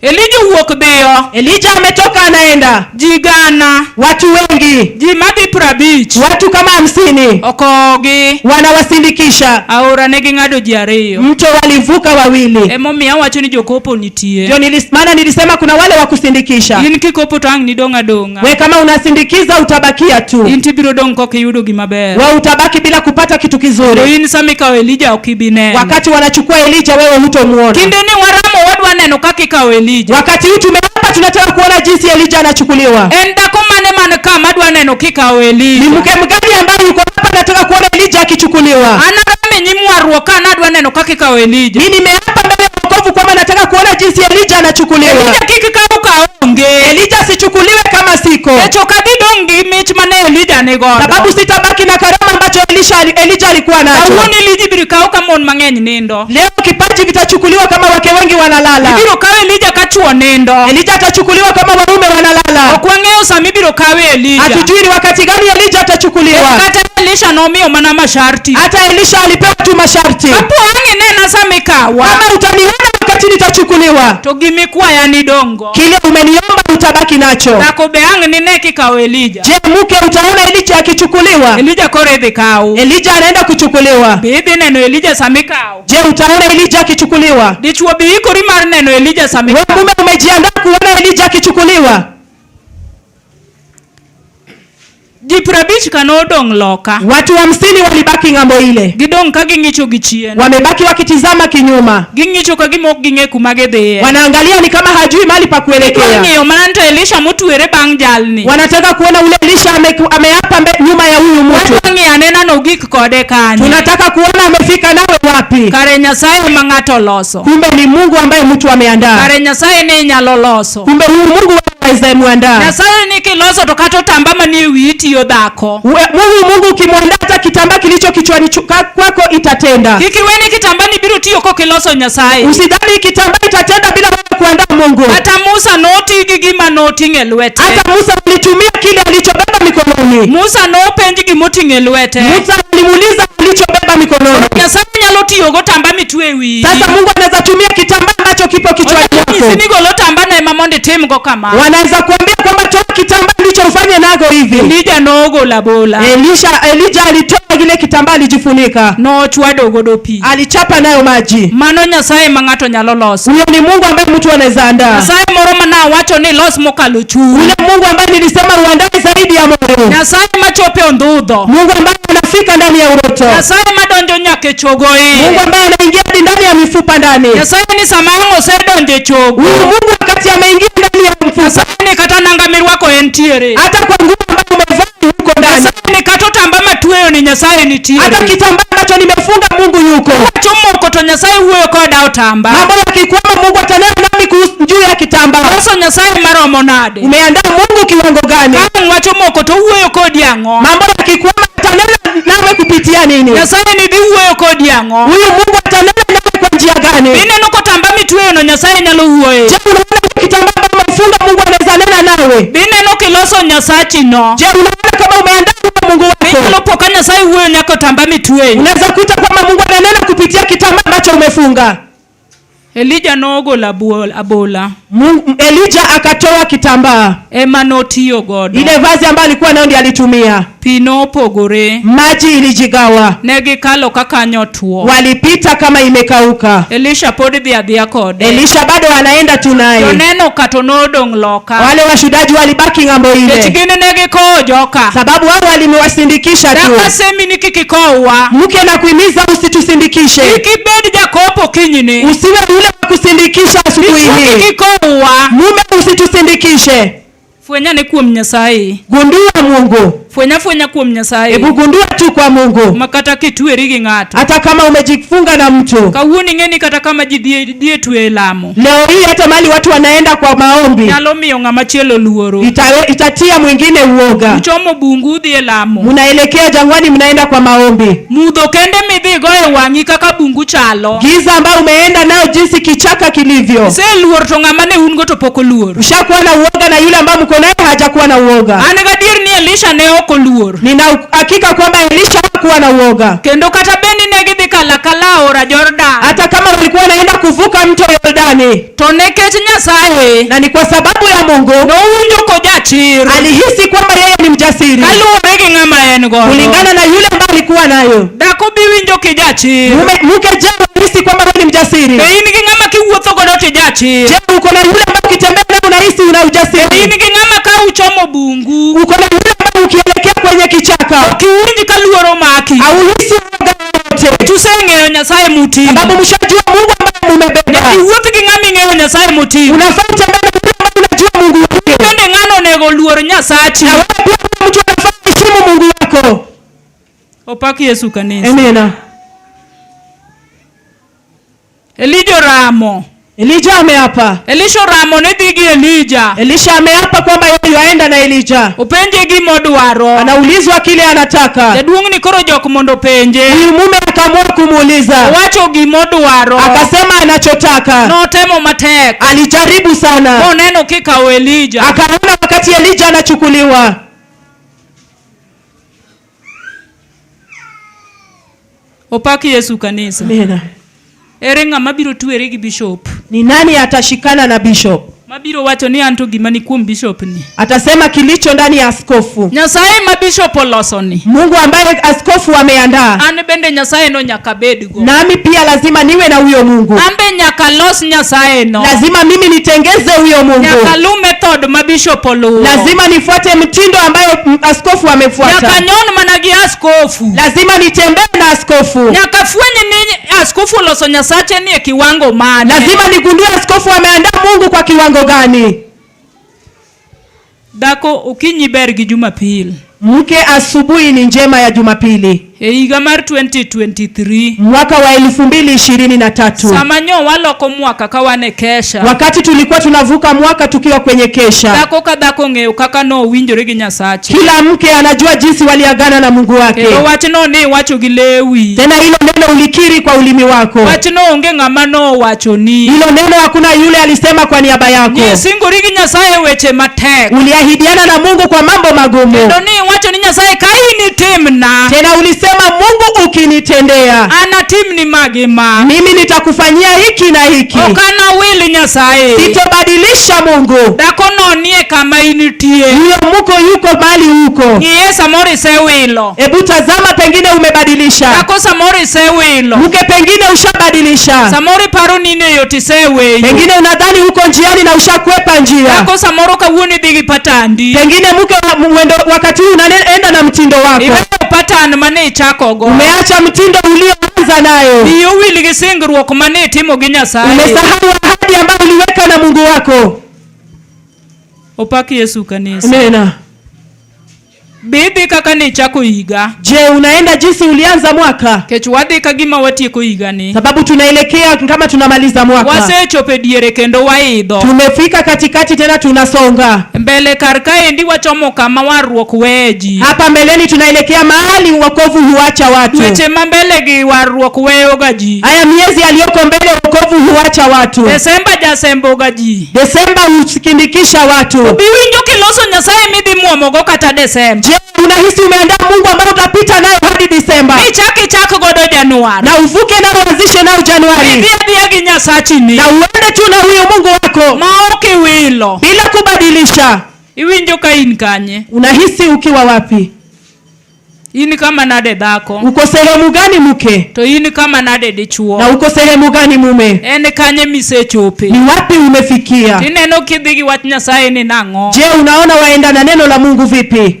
[SPEAKER 1] Elija wuok dhiyo.
[SPEAKER 2] Elija ametoka anaenda.
[SPEAKER 1] Ji gana.
[SPEAKER 2] Watu wengi.
[SPEAKER 1] Ji madhi 50.
[SPEAKER 2] Watu kama 50.
[SPEAKER 1] Okogi.
[SPEAKER 2] Wanawasindikisha.
[SPEAKER 1] Aora ne ging'ado ji ariyo.
[SPEAKER 2] Mto walivuka wawili.
[SPEAKER 1] Emomiyo awacho ni jokopo nitie.
[SPEAKER 2] Ndio maana nilisema kuna wale wa kusindikisha.
[SPEAKER 1] In kikopo to ang' nidong' adong'a.
[SPEAKER 2] We kama unasindikiza utabakia tu.
[SPEAKER 1] In tibiro dong' kok iyudo gima ber.
[SPEAKER 2] We utabaki bila kupata kitu kizuri.
[SPEAKER 1] To in sama ikawo Elija ok ibi neno.
[SPEAKER 2] Wakati wanachukua Elija wewe hutomuona.
[SPEAKER 1] Kinde ni waramo wadwa neno kaka ikawo Elija.
[SPEAKER 2] Wakati huu tumeapa tunataka kuona jinsi Elija anachukuliwa.
[SPEAKER 1] En dhako mane man ka madwa neno kikawo Elija?
[SPEAKER 2] Ni mke mgani ambaye yuko hapa anataka kuona Elija akichukuliwa?
[SPEAKER 1] An aramo e nyim warruok ka nadwa neno kaka ikawo Elija.
[SPEAKER 2] Mimi nimeapa mbele ya wokovu kwamba nataka kuona jinsi Elija anachukuliwa.
[SPEAKER 1] Elija kik kaw ka onge.
[SPEAKER 2] Elija asichukuliwe kama siko.
[SPEAKER 1] Nikech ok adhi dong' gi mich mane Elija ni godo.
[SPEAKER 2] Sababu sitabaki na karama ambacho Elija alikuwa nacho.
[SPEAKER 1] Kawuono Elija ibiro kaw ka mon mang'eny nindo.
[SPEAKER 2] Leo kipaji kitachukuliwa kama wake wengi wanalala.
[SPEAKER 1] Ibiro kaw Elija ka chwo nindo.
[SPEAKER 2] Elija atachukuliwa kama waume wanalala.
[SPEAKER 1] Ok wang'eyo ng'eyo sama ibiro kawe Elija.
[SPEAKER 2] Hatujui ni wakati gani Elija atachukuliwa.
[SPEAKER 1] Kata Elisha nomiyo mana masharti.
[SPEAKER 2] Hata Elisha alipewa tu masharti.
[SPEAKER 1] Kapo ang' inena sama ikawa.
[SPEAKER 2] Kama utaniona wakati nitachukuliwa,
[SPEAKER 1] To gimikwaya nidong'go.
[SPEAKER 2] Kile umeniomba utabaki nacho.
[SPEAKER 1] Dhako be ang' nine kikawo Elija.
[SPEAKER 2] Je, mke utaona Elija akichukuliwa?
[SPEAKER 1] Elija koro idhi kaw.
[SPEAKER 2] Elija anaenda kuchukuliwa.
[SPEAKER 1] Be idhi neno Elija sama ikawo?
[SPEAKER 2] Je, utaona Elija akichukuliwa?
[SPEAKER 1] Dichuo be ikori mar neno Elija sama
[SPEAKER 2] Wewe
[SPEAKER 1] ikawo?
[SPEAKER 2] mume umejiandaa kuona Elija akichukuliwa?
[SPEAKER 1] Ji 50 ka nodong' loka.
[SPEAKER 2] Watu 50 walibaki ng'ambo ile.
[SPEAKER 1] Gidong' ka ging'icho gi chien.
[SPEAKER 2] Wamebaki wakitizama kinyuma.
[SPEAKER 1] Ging'icho ka gima ok ging'e kuma gidhiye.
[SPEAKER 2] Wanaangalia ni kama hajui mahali pa
[SPEAKER 1] Gidwa
[SPEAKER 2] kuelekea.
[SPEAKER 1] ng'iyo mana ni to Elisha motwere bang' jalni.
[SPEAKER 2] Wanataka kuona ule Elisha ameapa nyuma ya huyu mtu.
[SPEAKER 1] Wadwa ng'iyo anena nogik kode kanye.
[SPEAKER 2] Tunataka kuona amefika nawe wapi.
[SPEAKER 1] Kare Nyasaye ma ng'ato oloso.
[SPEAKER 2] Kumbe ni Mungu ambaye mtu ameandaa.
[SPEAKER 1] Kare Nyasaye ni inyalo loso.
[SPEAKER 2] Kumbe huyu Mungu aweza muandaa.
[SPEAKER 1] Nyasaye ni kiloso to kata otamba manie wiyi tiyo dhako.
[SPEAKER 2] Mungu ukimwandaa hata kitambaa kilicho kichwani kwako itatenda.
[SPEAKER 1] Kik iwe ni kitamba ni biro tiyo kokiloso Nyasaye.
[SPEAKER 2] Usidhani kitambaa itatenda bila wewe kuandaa Mungu.
[SPEAKER 1] Kata Musa noti gi gima noting'o e lwete.
[SPEAKER 2] Hata Musa alitumia kile alichobeba mikononi.
[SPEAKER 1] Musa nopenj gimoting'o e lwete.
[SPEAKER 2] Musa alimuuliza alichobeba mikononi.
[SPEAKER 1] Nyasaye nyalo tiyo gotamba mitwe e wiyi.
[SPEAKER 2] Sasa Mungu anaweza tumia kitambaa ambacho kipo kichwani
[SPEAKER 1] Onyalo nyisi
[SPEAKER 2] mwako.
[SPEAKER 1] ni gol otambano ema mondo itimgo kama.
[SPEAKER 2] Wanaweza kuambia kwamba toa kitambaa ndicho ufanye nago hivi.
[SPEAKER 1] Elija nogolo abola.
[SPEAKER 2] Elija alitoa kile kitambaa alijifunika.
[SPEAKER 1] Nochwado godo pi.
[SPEAKER 2] Alichapa nayo maji.
[SPEAKER 1] Mano Nyasaye ma ng'ato nyalo loso.
[SPEAKER 2] Huyo ni Mungu ambaye mtu anaweza andaa.
[SPEAKER 1] Nyasaye moro ma nawacho ni los mokalo chuny.
[SPEAKER 2] Yule Mungu ambaye nilisema uandae zaidi ya moyo.
[SPEAKER 1] Nyasaye machopo e ondhudho.
[SPEAKER 2] Mungu ambaye anafika ndani ya uroto.
[SPEAKER 1] Nyasaye madonjo nyaka e chogo iye.
[SPEAKER 2] Mungu ambaye anaingia hadi ndani ya mifupa ndani.
[SPEAKER 1] Nyasaye ni sama ang' osedonjo e chogo.
[SPEAKER 2] Huyu Mungu wakati ameingia ndani ya mfupa.
[SPEAKER 1] Nyasaye ni kata nanga mirwako entiere.
[SPEAKER 2] Hata kwa nguo ambayo umevaa yuko ndani.
[SPEAKER 1] Nyasaye ni kata otamba matweyo ni Nyasaye
[SPEAKER 2] Hata
[SPEAKER 1] nitiere.
[SPEAKER 2] kitambaa ambacho nimefunga Mungu yuko.
[SPEAKER 1] Wacho moko to Nyasaye wuoyo koda otamba.
[SPEAKER 2] Mambo yakikwama Mungu atanena nami kuhusu juu ya kitambaa.
[SPEAKER 1] Loso Nyasaye maromo nade?
[SPEAKER 2] Umeandaa Mungu kiwango gani?
[SPEAKER 1] Ka ang' wacho moko to wuoyo kodi ang'o?
[SPEAKER 2] Mambo yakikwama atanena nawe kupitia nini?
[SPEAKER 1] Nyasaye ni dhi wuoyo kodi ang'o?
[SPEAKER 2] Huyu Mungu atanena nawe kwa njia gani?
[SPEAKER 1] Ineno kotamba mitweyo no Nyasaye nyalo wuoye.
[SPEAKER 2] Je, unaona kitambaa ambacho umefunga Mungu anaweza nena nawe?
[SPEAKER 1] Bineno kiloso Nyasachi no.
[SPEAKER 2] Je, unaona kama umeandaa Mungu wako?
[SPEAKER 1] Inyalo po ka Nyasaye wuoyo nyaka otamba mitweyo.
[SPEAKER 2] Unaweza kuta kwamba Mungu ananena kupitia kitambaa ambacho umefunga.
[SPEAKER 1] Elija nogolo abola.
[SPEAKER 2] Elija akatoa kitambaa.
[SPEAKER 1] Ema notiyo godo.
[SPEAKER 2] Ile vazi ambayo alikuwa nayo ndiyo alitumia.
[SPEAKER 1] Pi nopogore.
[SPEAKER 2] Maji ilijigawa.
[SPEAKER 1] Ne gikalo kaka nyotuo.
[SPEAKER 2] Walipita kama imekauka.
[SPEAKER 1] Elisha pod dhi adhiya kode.
[SPEAKER 2] Elisha bado anaenda tu naye.
[SPEAKER 1] Joneno kato nodong' loka.
[SPEAKER 2] Wale washuhudaji walibaki ng'ambo
[SPEAKER 1] Nikech
[SPEAKER 2] ile.
[SPEAKER 1] gin ne gikowo joka.
[SPEAKER 2] Sababu wao walimewasindikisha tu.
[SPEAKER 1] Daka semi ni kik ikowa.
[SPEAKER 2] Mke na kuhimiza usitusindikishe.
[SPEAKER 1] Kik ibed jakopo kinyni.
[SPEAKER 2] Usiwe yule wa kusindikisha asubuhi
[SPEAKER 1] Dichuo
[SPEAKER 2] hii.
[SPEAKER 1] kik ikowa.
[SPEAKER 2] Mume usitusindikishe.
[SPEAKER 1] Fwenya ne kuom Nyasaye.
[SPEAKER 2] Gundua Mungu.
[SPEAKER 1] Fwenya fwenya kuom Nyasaye.
[SPEAKER 2] Hebu gundua tu kwa Mungu.
[SPEAKER 1] Ma kata kitweri gi ng'ato.
[SPEAKER 2] Hata kama umejifunga na mtu.
[SPEAKER 1] Kawuono ing'e ni kata kama ji dhie twe e lamo.
[SPEAKER 2] Leo hii hata mahali watu wanaenda kwa maombi.
[SPEAKER 1] Nyalo miyo ng'ama chielo luoro.
[SPEAKER 2] Itatia mwingine uoga.
[SPEAKER 1] Uchomo bungu udhi e lamo.
[SPEAKER 2] Mnaelekea jangwani, mnaenda kwa maombi.
[SPEAKER 1] Mudho kende midhigo e wang'i kaka bungu chalo.
[SPEAKER 2] Giza ambayo umeenda nayo jinsi kichaka kilivyo.
[SPEAKER 1] Iseluor to ng'ama ne un go to pok oluor.
[SPEAKER 2] Ushakuwa na uoga na yule ambaye mko naye hajakuwa na uoga.
[SPEAKER 1] An gadier ni Elisha ne ok oluor.
[SPEAKER 2] Nina hakika kwamba Elisha hakuwa na uoga.
[SPEAKER 1] Kendo kata bed ni ne gidhi kalakala aora Jordan.
[SPEAKER 2] Hata kama walikuwa wanaenda kuvuka mto Yordani.
[SPEAKER 1] To nikech Nyasaye
[SPEAKER 2] Na ni kwa sababu ya Mungu
[SPEAKER 1] nowinjo kojachir.
[SPEAKER 2] alihisi kwamba yeye ni mjasiri.
[SPEAKER 1] Kaluwore gi ng'ama en godo.
[SPEAKER 2] Kulingana na yule ambaye alikuwa nayo.
[SPEAKER 1] Dhako bi winjo kijachir.
[SPEAKER 2] Mke je, unahisi kwamba wewe ni mjasiri?
[SPEAKER 1] Be in gi ng'ama kiwuotho godo tijachir.
[SPEAKER 2] Je, uko na yule ambaye ukitembea naye unahisi una
[SPEAKER 1] Be in
[SPEAKER 2] ujasiri?
[SPEAKER 1] gi ng'ama ka uchomo bungu.
[SPEAKER 2] Uko na yule ambaye ukielekea kwenye kichaka
[SPEAKER 1] Ok iwinj ka luoro maki.
[SPEAKER 2] hauhisi uoga wowote.
[SPEAKER 1] Tuseng'eyo Nyasaye muting'o.
[SPEAKER 2] Sababu mshajua Mungu ambaye mumebeba.
[SPEAKER 1] Nyaka iwuoth gi ng'ama ing'eyo Nyasaye moting'o.
[SPEAKER 2] Unafaa utembee na yule ambaye unajua Mungu wake.
[SPEAKER 1] Bende ng'ano onego oluor Nyasachi.
[SPEAKER 2] Na wewe pia mtu anafaa heshimu Mungu wako.
[SPEAKER 1] Opak Yesu kanisa.
[SPEAKER 2] Amina.
[SPEAKER 1] Elija oramo.
[SPEAKER 2] Elija ameapa.
[SPEAKER 1] Elisha oramo ni dhi gi Elija.
[SPEAKER 2] Elisha ameapa kwamba yeye yaenda na Elija.
[SPEAKER 1] Openje gima odwaro.
[SPEAKER 2] Anaulizwa kile anataka.
[SPEAKER 1] Jaduong' ni koro jok mondo openje.
[SPEAKER 2] Huyu mume akaamua kumuuliza,
[SPEAKER 1] Owacho gimodwaro.
[SPEAKER 2] akasema anachotaka.
[SPEAKER 1] Notemo matek.
[SPEAKER 2] Alijaribu sana,
[SPEAKER 1] Moneno kikawo Elija.
[SPEAKER 2] akaona wakati Elija anachukuliwa.
[SPEAKER 1] Opak Yesu kanisa.
[SPEAKER 2] Amina.
[SPEAKER 1] Ere ng'ama biro twere gi bishop?
[SPEAKER 2] Ni nani atashikana na bishop?
[SPEAKER 1] Mabiro wacho ni anto gima ni kuom bishop ni.
[SPEAKER 2] Atasema kilicho ndani ya askofu.
[SPEAKER 1] Nyasaye ma bishop oloso ni.
[SPEAKER 2] Mungu ambaye askofu ameandaa,
[SPEAKER 1] An bende Nyasaye no nyaka bedgo.
[SPEAKER 2] nami pia lazima niwe na huyo Mungu,
[SPEAKER 1] An be nyaka los Nyasaye no.
[SPEAKER 2] lazima mimi nitengeze huyo Mungu,
[SPEAKER 1] Nyaka lu method ma bishop oluwo.
[SPEAKER 2] lazima nifuate mtindo ambayo askofu
[SPEAKER 1] Nyaka
[SPEAKER 2] amefuata,
[SPEAKER 1] nyon mana gi askofu.
[SPEAKER 2] lazima nitembee na askofu,
[SPEAKER 1] Nyaka fweny ni askofu oloso Nyasache ni e kiwango mane.
[SPEAKER 2] lazima nigundue askofu ameandaa Mungu kwa kiwango gani.
[SPEAKER 1] Dhako okinyi ber gi Jumapil.
[SPEAKER 2] Mke asubuhi ni njema ya Jumapili,
[SPEAKER 1] E higa mar 2023
[SPEAKER 2] mwaka wa 2023,
[SPEAKER 1] sama nyo waloko mwaka ka wan e kesha.
[SPEAKER 2] wakati tulikuwa tunavuka mwaka tukiwa kwenye kesha.
[SPEAKER 1] Dhako ka dhako ong'eyo kaka nowinjore gi Nyasache.
[SPEAKER 2] Kila mke anajua jinsi waliagana na Mungu wake.
[SPEAKER 1] Kendo wachno ni iwacho gi lewi.
[SPEAKER 2] Tena hilo neno ulikiri kwa ulimi wako,
[SPEAKER 1] Wachno onge ng'ama nowachoni.
[SPEAKER 2] hilo neno hakuna yule alisema kwa niaba yako.
[SPEAKER 1] Nisingori gi Nyasaye weche matek.
[SPEAKER 2] Uliahidiana na Mungu kwa mambo magumu,
[SPEAKER 1] Kendo ni iwacho ni Nyasaye ka in itimna,
[SPEAKER 2] tena ulisema Mungu ukinitendea
[SPEAKER 1] anatimni ma gi ma.
[SPEAKER 2] mimi nitakufanyia hiki na hiki,
[SPEAKER 1] Ok anawil Nyasaye.
[SPEAKER 2] sitobadilisha Mungu.
[SPEAKER 1] Dhako no nie kama intie.
[SPEAKER 2] Huyo muko yuko mahali huko.
[SPEAKER 1] Ng'iye samoro isewilo.
[SPEAKER 2] Hebu tazama, pengine umebadilisha
[SPEAKER 1] Dhako samoro isewilo.
[SPEAKER 2] mke, pengine ushabadilisha,
[SPEAKER 1] Samoro iparo ni in e yo tiseweyo.
[SPEAKER 2] pengine unadhani uko njiani na ushakwepa njia,
[SPEAKER 1] Dhako samoro kawuono idhi gi patandi.
[SPEAKER 2] pengine mke mwendo wakati huu unaenda na mtindo wako,
[SPEAKER 1] Iweyo patan mane ichakogo.
[SPEAKER 2] umeacha mtindo ulioanza nayo,
[SPEAKER 1] Wiyi owil gi singruok mane itimo gi Nyasaye.
[SPEAKER 2] umesahau ahadi ambayo uliweka na Mungu wako.
[SPEAKER 1] Opak Yesu kanisa.
[SPEAKER 2] Amena.
[SPEAKER 1] Be idhi kaka nichako higa.
[SPEAKER 2] Je, unaenda jinsi ulianza mwaka?
[SPEAKER 1] Kech wadhi ka gima watieko higani.
[SPEAKER 2] Sababu tunaelekea kama tunamaliza mwaka,
[SPEAKER 1] Wasechopo e diere kendo waidho.
[SPEAKER 2] tumefika katikati tena tunasonga
[SPEAKER 1] Mbele kar kaendi wachomo kama warruok weye ji.
[SPEAKER 2] hapa mbeleni, tunaelekea mahali wokovu huacha watu.
[SPEAKER 1] Dweche ma mbele gi warruok weyoga ji.
[SPEAKER 2] Haya miezi yaliyoko mbele, wokovu huacha watu.
[SPEAKER 1] Desemba jasemboga ji.
[SPEAKER 2] Desemba husikindikisha watu.
[SPEAKER 1] Biwinjo kiloso Nyasaye midhi muomogo kata Desemba.
[SPEAKER 2] Je, unahisi umeandaa Mungu ambaye utapita nayo hadi Disemba
[SPEAKER 1] Michak ichak godo Januar.
[SPEAKER 2] na uvuke nao uanzishe nao Januari
[SPEAKER 1] Idhi adhiya gi Nyasachini.
[SPEAKER 2] na uende tu na huyo Mungu wako
[SPEAKER 1] Ma ok iwilo.
[SPEAKER 2] bila kubadilisha?
[SPEAKER 1] Iwinjo ka in kanye?
[SPEAKER 2] Unahisi ukiwa wapi?
[SPEAKER 1] In kama nade dhako?
[SPEAKER 2] Uko sehemu gani mke,
[SPEAKER 1] To in kama nade dichuo?
[SPEAKER 2] na uko sehemu gani mume?
[SPEAKER 1] En kanye misechope?
[SPEAKER 2] Ni wapi umefikia?
[SPEAKER 1] Tineno kidhi gi wach Nyasaye ni nang'o?
[SPEAKER 2] Je, unaona waenda na neno la Mungu vipi?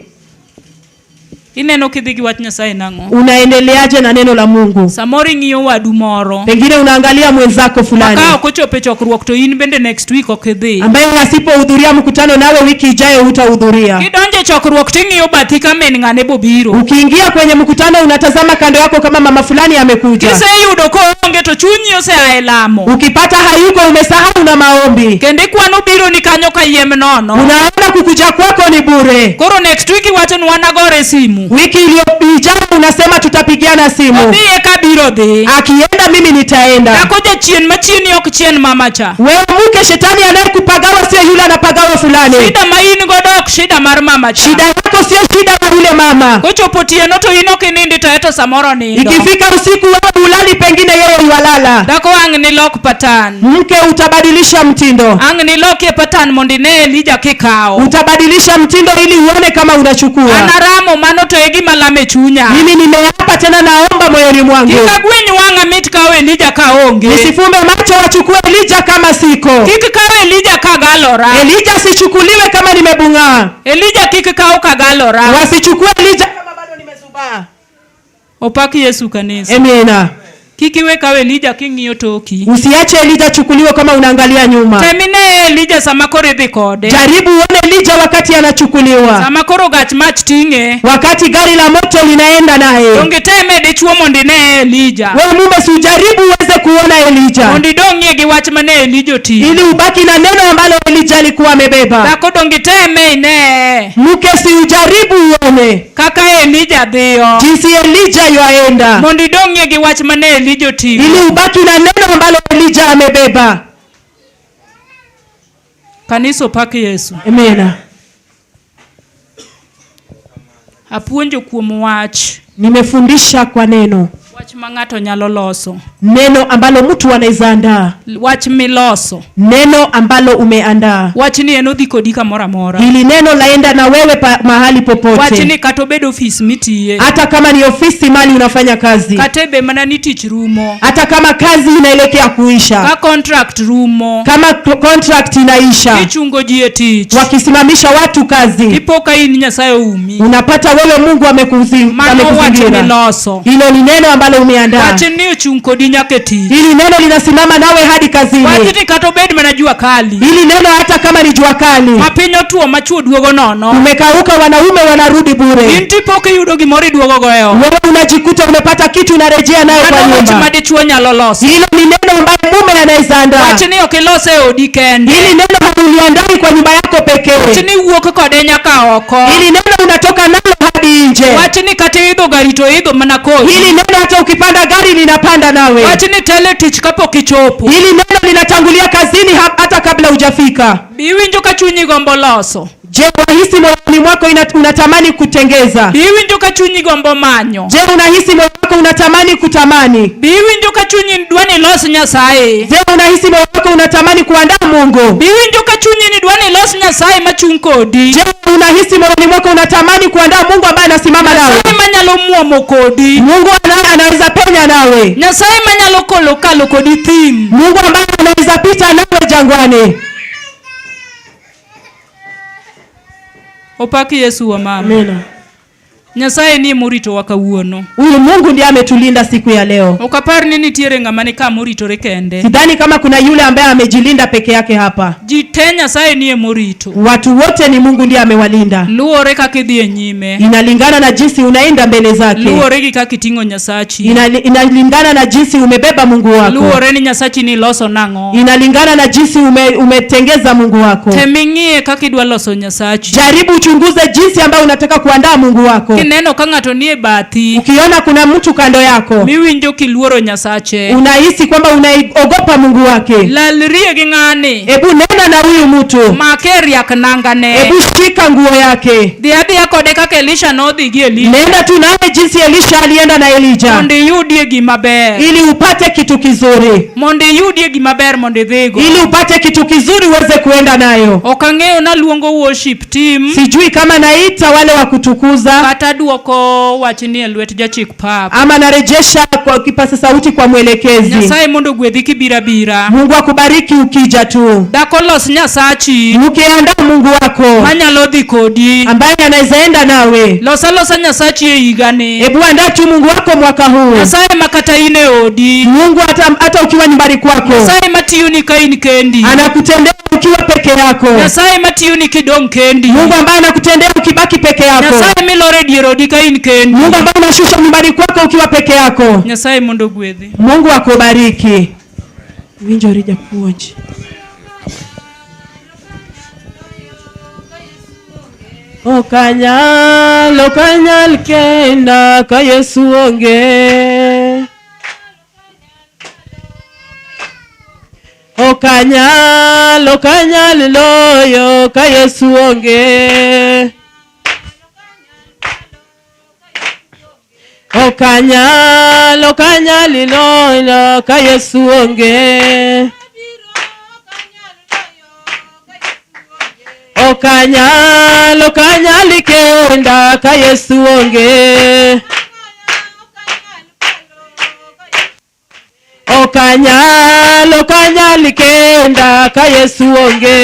[SPEAKER 1] Ineno kidhi gi wach Nyasaye nang'o?
[SPEAKER 2] Unaendeleaje na neno la Mungu?
[SPEAKER 1] Samoro ing'iyo wadu moro.
[SPEAKER 2] Pengine unaangalia mwenzako fulani
[SPEAKER 1] Ka ok ochopo e chokruok to in bende next week ok idhi.
[SPEAKER 2] ambaye asipohudhuria mkutano nawe wiki ijayo hutahudhuria.
[SPEAKER 1] Kidonjo e chokruok ting'iyo bathi ka min ng'ane bobiro.
[SPEAKER 2] Ukiingia kwenye mkutano unatazama kando yako kama mama fulani amekuja.
[SPEAKER 1] Kiseyudo koonge to chunyi osea e lamo.
[SPEAKER 2] Ukipata hayuko umesahau na maombi.
[SPEAKER 1] Kendo ikwano biro ni kanyo kayiem nono.
[SPEAKER 2] Unaona kukuja kwako ni bure.
[SPEAKER 1] Koro next week iwacho ni wanagore simu.
[SPEAKER 2] Wiki iliyoijayo unasema tutapigiana simu.
[SPEAKER 1] Odhi eka biro dhi.
[SPEAKER 2] Akienda mimi nitaenda.
[SPEAKER 1] Dhako jachien machieni ok chien mama cha.
[SPEAKER 2] Wewe mke, shetani anayekupagawa sio yule anapagawa fulani.
[SPEAKER 1] Shida ma in godo ok shida mar mama cha.
[SPEAKER 2] Shida yako sio shida ya yule mama.
[SPEAKER 1] Kochopo otieno to in ok inindi to eto samoro nindo.
[SPEAKER 2] Ikifika usiku wewe ulali, pengine yeye yualala.
[SPEAKER 1] Dhako ang' nilok patan.
[SPEAKER 2] Mke, utabadilisha mtindo,
[SPEAKER 1] Ang' nilokie patan mondo ine Elija kikawo.
[SPEAKER 2] utabadilisha mtindo ili uone kama unachukua.
[SPEAKER 1] An aramo mano to e gima lamo e chunya.
[SPEAKER 2] Mimi nimeapa tena, naomba moyoni mwangu
[SPEAKER 1] Kik agweny wang'a mit kawo Elija kaonge.
[SPEAKER 2] nisifumbe macho wachukue Elija kama siko.
[SPEAKER 1] Kik kaw Elija kagalora.
[SPEAKER 2] Elija sichukuliwe kama nimebung'aa,
[SPEAKER 1] Elija kik kaw kagalora.
[SPEAKER 2] wasichukue Elija kama bado nimezubaa.
[SPEAKER 1] Opak Yesu kanisa.
[SPEAKER 2] Amina.
[SPEAKER 1] Kik iwe kaw Elija king'iyo toki.
[SPEAKER 2] Usiache Elija chukuliwe kama unaangalia nyuma.
[SPEAKER 1] Tem ine Elija sama koro idhi kode.
[SPEAKER 2] Jaribu uone Elija wakati anachukuliwa,
[SPEAKER 1] Sama koro gach mach ting'e.
[SPEAKER 2] Wakati gari la moto linaenda naye.
[SPEAKER 1] Donge teme dichuo mondo ine Elija.
[SPEAKER 2] Wewe mume, si ujaribu uweze kuona Elija,
[SPEAKER 1] Mondo idong'ie gi wach mane Elija oting'o.
[SPEAKER 2] Ili ubaki na neno ambalo Elija alikuwa amebeba.
[SPEAKER 1] Dhako donge teme ine
[SPEAKER 2] Mke, si ujaribu uone
[SPEAKER 1] kaka Elija dhiyo.
[SPEAKER 2] Jinsi Elija yaenda,
[SPEAKER 1] Mondo idong'ie gi wach mane Elija oting'o.
[SPEAKER 2] Ili ubaki na neno ambalo Elija amebeba.
[SPEAKER 1] Kanisa opak Yesu.
[SPEAKER 2] Amina.
[SPEAKER 1] Apuonjo kuom wach.
[SPEAKER 2] Nimefundisha kwa neno,
[SPEAKER 1] Wach ma ng'ato nyalo loso.
[SPEAKER 2] Neno ambalo mtu anaweza andaa,
[SPEAKER 1] Wach miloso.
[SPEAKER 2] Neno ambalo umeandaa.
[SPEAKER 1] Wach ni en odhi kodi kamoro amora.
[SPEAKER 2] Hili neno laenda na wewe mahali
[SPEAKER 1] Wach
[SPEAKER 2] popote,
[SPEAKER 1] ni kata obed ofis mitiye.
[SPEAKER 2] Hata kama ni ofisi mali unafanya kazi,
[SPEAKER 1] Kata be mana ni tich rumo.
[SPEAKER 2] Hata kama kazi inaelekea kuisha,
[SPEAKER 1] Ka contract rumo.
[SPEAKER 2] Kama contract inaisha,
[SPEAKER 1] Ichungo ji e tich.
[SPEAKER 2] Wakisimamisha watu kazi,
[SPEAKER 1] Ipo ka in Nyasaye oumi.
[SPEAKER 2] Unapata wewe Mungu
[SPEAKER 1] Mano wach
[SPEAKER 2] amekuzingira.
[SPEAKER 1] miloso.
[SPEAKER 2] Hilo ni neno ambalo umeandaa.
[SPEAKER 1] Wach ni ochung' kodi nyaka e tich.
[SPEAKER 2] Hili neno linasimama nawe hadi kazini.
[SPEAKER 1] Wach ni kata obed mana jua kali.
[SPEAKER 2] Hili neno hata kama ni jua kali,
[SPEAKER 1] Ma piny otuo ma chuo duogo nono.
[SPEAKER 2] Umekauka, wanaume wanarudi bure.
[SPEAKER 1] In tipo kiyudo gimoro iduogo go e ot.
[SPEAKER 2] Wewe unajikuta umepata kitu unarejea nayo kwa
[SPEAKER 1] Mano wach
[SPEAKER 2] nyumba.
[SPEAKER 1] ma dichuo nyalo loso.
[SPEAKER 2] Hilo ni neno ambalo mume anaweza andaa.
[SPEAKER 1] Wach ni ok ilose e odi kende.
[SPEAKER 2] Hili neno hauliandai kwa nyumba yako
[SPEAKER 1] Wach
[SPEAKER 2] pekee.
[SPEAKER 1] ni wuok kode nyaka oko.
[SPEAKER 2] Hili neno unatoka nalo hadi nje.
[SPEAKER 1] Wach ni kata idho gari to idho mana kodi.
[SPEAKER 2] Hili neno hata ukipanda gari linapanda nawe.
[SPEAKER 1] Wach ni telo e tich kapok ichopo.
[SPEAKER 2] Hili neno linatangulia kazini hata kabla hujafika.
[SPEAKER 1] Iwinjo ka chunyi gombo loso.
[SPEAKER 2] Je, unahisi moyoni mwako unatamani kutengeza?
[SPEAKER 1] Iwinjo ka chunyi gombo manyo.
[SPEAKER 2] Je, unahisi moyo wako unatamani kutamani?
[SPEAKER 1] Iwinjo ka chunyi dwa ni los Nyasaye.
[SPEAKER 2] Je, unahisi moyo wako unatamani kuandaa Mungu?
[SPEAKER 1] Iwinjo ka chunyi ni dwa ni los Nyasaye machung' kodi.
[SPEAKER 2] Je, unahisi moyoni mwako unatamani kuandaa Mungu ambaye anasimama nawe?
[SPEAKER 1] Nyasaye manyalo muomo kodi.
[SPEAKER 2] Mungu anaweza penya nawe.
[SPEAKER 1] Nyasaye manyalo kolo kalo kodi thim.
[SPEAKER 2] Mungu ambaye anaweza pita nawe jangwani.
[SPEAKER 1] Opak Yesu wa mama.
[SPEAKER 2] Amina.
[SPEAKER 1] Nyasaye ni moritowa kawuono.
[SPEAKER 2] Huyu Mungu ndiye ametulinda siku ya leo.
[SPEAKER 1] Ok apar ni nitiere ng'ama ni ka moritore kende.
[SPEAKER 2] Sidhani kama kuna yule ambaye amejilinda peke yake hapa.
[SPEAKER 1] Ji te Nyasaye ni emorito.
[SPEAKER 2] Watu wote ni Mungu ndiye amewalinda.
[SPEAKER 1] Luwore kaka idhi e nyime.
[SPEAKER 2] Inalingana na jinsi unaenda mbele zake.
[SPEAKER 1] Luwore gi kaka iting'o Nyasachi.
[SPEAKER 2] Inalingana na jinsi umebeba Mungu wako.
[SPEAKER 1] Luwore ni Nyasachi ni iloso nang'o.
[SPEAKER 2] Inalingana na jinsi umetengeza Mungu wako.
[SPEAKER 1] Tem ing'iye kaka idwa loso Nyasachi.
[SPEAKER 2] Jaribu uchunguze jinsi ambayo unataka kuandaa Mungu wako.
[SPEAKER 1] Kineno ka ng'ato nie bathi,
[SPEAKER 2] Ukiona kuna mtu kando yako,
[SPEAKER 1] miwinjo kiluoro Nyasache.
[SPEAKER 2] Unahisi kwamba unaogopa Mungu wake.
[SPEAKER 1] Lalrie gi ng'ani.
[SPEAKER 2] Ebu nena na huyu mtu.
[SPEAKER 1] Make riak nangane.
[SPEAKER 2] Ebu shika nguo yake.
[SPEAKER 1] Dhi adhiya kode kaka Elisha nodhi gi Elija.
[SPEAKER 2] Nenda tu naye jinsi Elisha alienda na Elija.
[SPEAKER 1] Mondo iyudie gima ber.
[SPEAKER 2] Ili upate kitu kizuri.
[SPEAKER 1] Mondo iyudie gima ber mondo idhigo.
[SPEAKER 2] Ili upate kitu kizuri uweze kuenda nayo.
[SPEAKER 1] Ok ang'eyo naluongo worship team.
[SPEAKER 2] Sijui kama naita wale wa kutukuza.
[SPEAKER 1] Kata duoko wachni e lwet jachik pap.
[SPEAKER 2] Ama narejesha kwa kipaza sauti kwa mwelekezi.
[SPEAKER 1] Nyasaye mondo ogwedhi kibiro abira.
[SPEAKER 2] Mungu akubariki ukija tu.
[SPEAKER 1] Dhako los Nyasachi.
[SPEAKER 2] Ukiandaa Mungu wako.
[SPEAKER 1] Manyalo dhi kodi.
[SPEAKER 2] Ambaye anaweza enda nawe.
[SPEAKER 1] Los alosa Nyasachi e higani.
[SPEAKER 2] Ebu andaa tu Mungu wako mwaka huu.
[SPEAKER 1] Nyasaye makata in e odi.
[SPEAKER 2] Mungu hata ukiwa nyumbani kwako.
[SPEAKER 1] Nyasaye matiyoni ka in kendi.
[SPEAKER 2] Anakutendea ukiwa peke yako.
[SPEAKER 1] Nyasaye matiyoni kidong' kendi.
[SPEAKER 2] Mungu ambaye anakutendea ukibaki peke yako.
[SPEAKER 1] Nyasaye milor e dier odi ka in kendi.
[SPEAKER 2] Mungu ambaye unashusha nyumbani kwako ukiwa peke yako.
[SPEAKER 1] Nyasaye mondo ogwedhi.
[SPEAKER 2] Mungu akubariki. Winjo ri japuonj. Okanyal, okanyal kenda ka Yesu onge. Okanyal, okanyal loyo ka Yesu onge. Okanyal, okanyal loyo ka Yesu onge. Okanyal, okanyal kenda ka Yesu onge. Okanyal, okanyal kenda ka Yesu onge.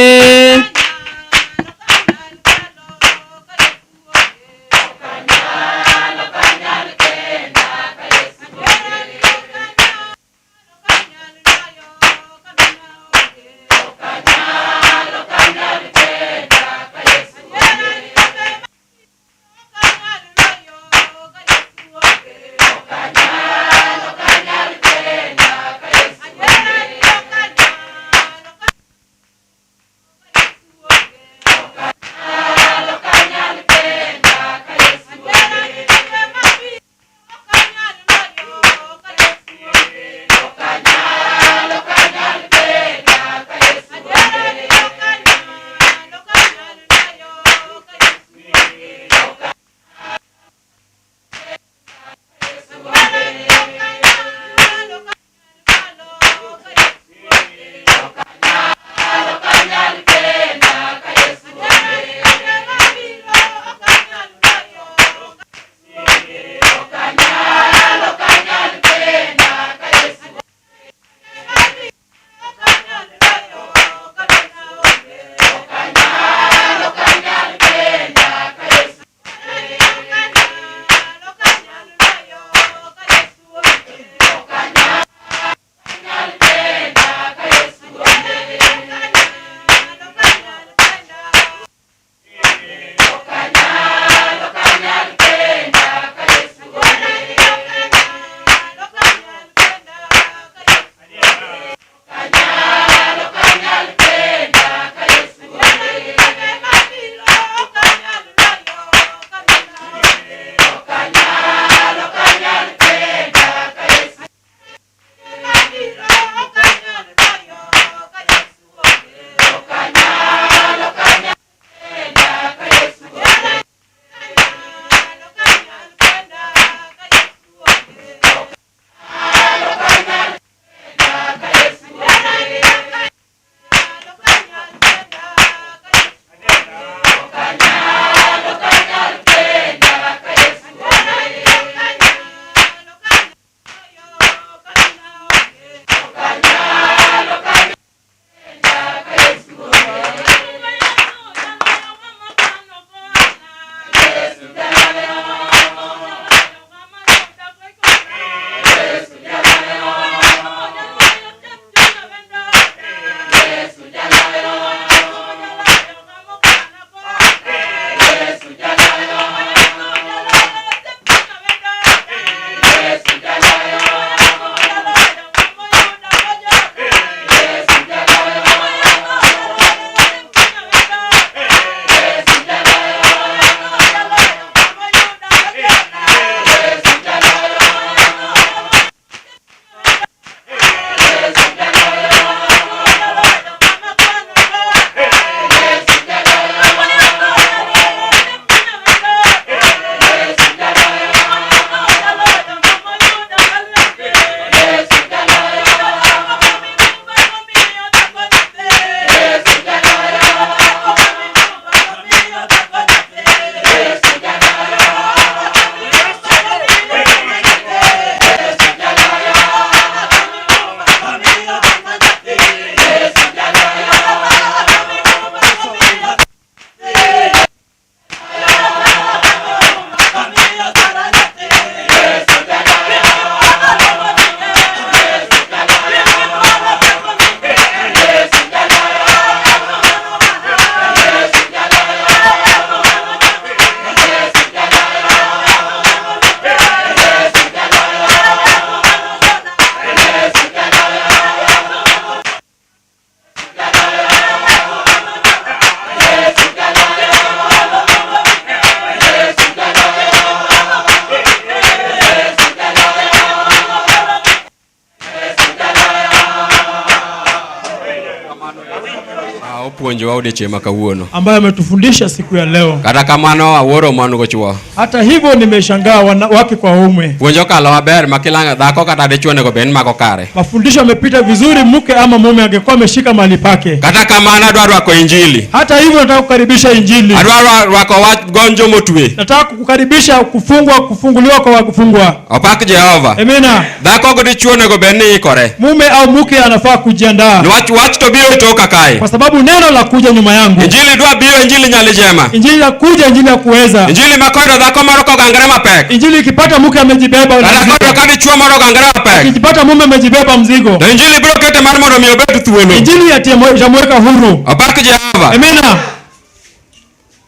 [SPEAKER 3] Opuonjowa odiechieng' ma kawuono.
[SPEAKER 4] Ambayo ametufundisha siku ya leo.
[SPEAKER 3] Kata kamano awuoro mon go chuo.
[SPEAKER 4] Hata hivyo nimeshangaa wanawake kwa waume.
[SPEAKER 3] Puonj okalo maber ma kila dhako kata dichuo onego bed ni mako kare.
[SPEAKER 4] Mafundisho yamepita vizuri, mke ama mume angekuwa ameshika mahali pake.
[SPEAKER 3] Kata kamano adwa rwako injili.
[SPEAKER 4] Hata hivyo nataka kukaribisha injili.
[SPEAKER 3] Adwa rwako wach gonjo motwe.
[SPEAKER 4] Nataka kukaribisha kufungwa, kufunguliwa kwa wafungwa.
[SPEAKER 3] Opak Jehova.
[SPEAKER 4] Amina.
[SPEAKER 3] Dhako gi dichuo onego bed ni ikore.
[SPEAKER 4] Mume au mke anafaa kujiandaa.
[SPEAKER 3] Niwach wach to biro toka kae.
[SPEAKER 4] Kwa sababu neno la kuja nyuma yangu.
[SPEAKER 3] Injili dwa biro, injili nyali jema.
[SPEAKER 4] Injili la kuja, injili ya kuweza.
[SPEAKER 3] Injili ma koyudo dhako moro kogangre mapek.
[SPEAKER 4] Injili ikipata mke amejibeba
[SPEAKER 3] Kata
[SPEAKER 4] mzigo.
[SPEAKER 3] koyudo ka dichuo moro ogangre mapek.
[SPEAKER 4] Ikipata mume amejibeba mzigo.
[SPEAKER 3] To injili biro kete mar mondo mi obed thuolo.
[SPEAKER 4] Injili itamweka huru.
[SPEAKER 3] Opak Jehova.
[SPEAKER 4] Amina.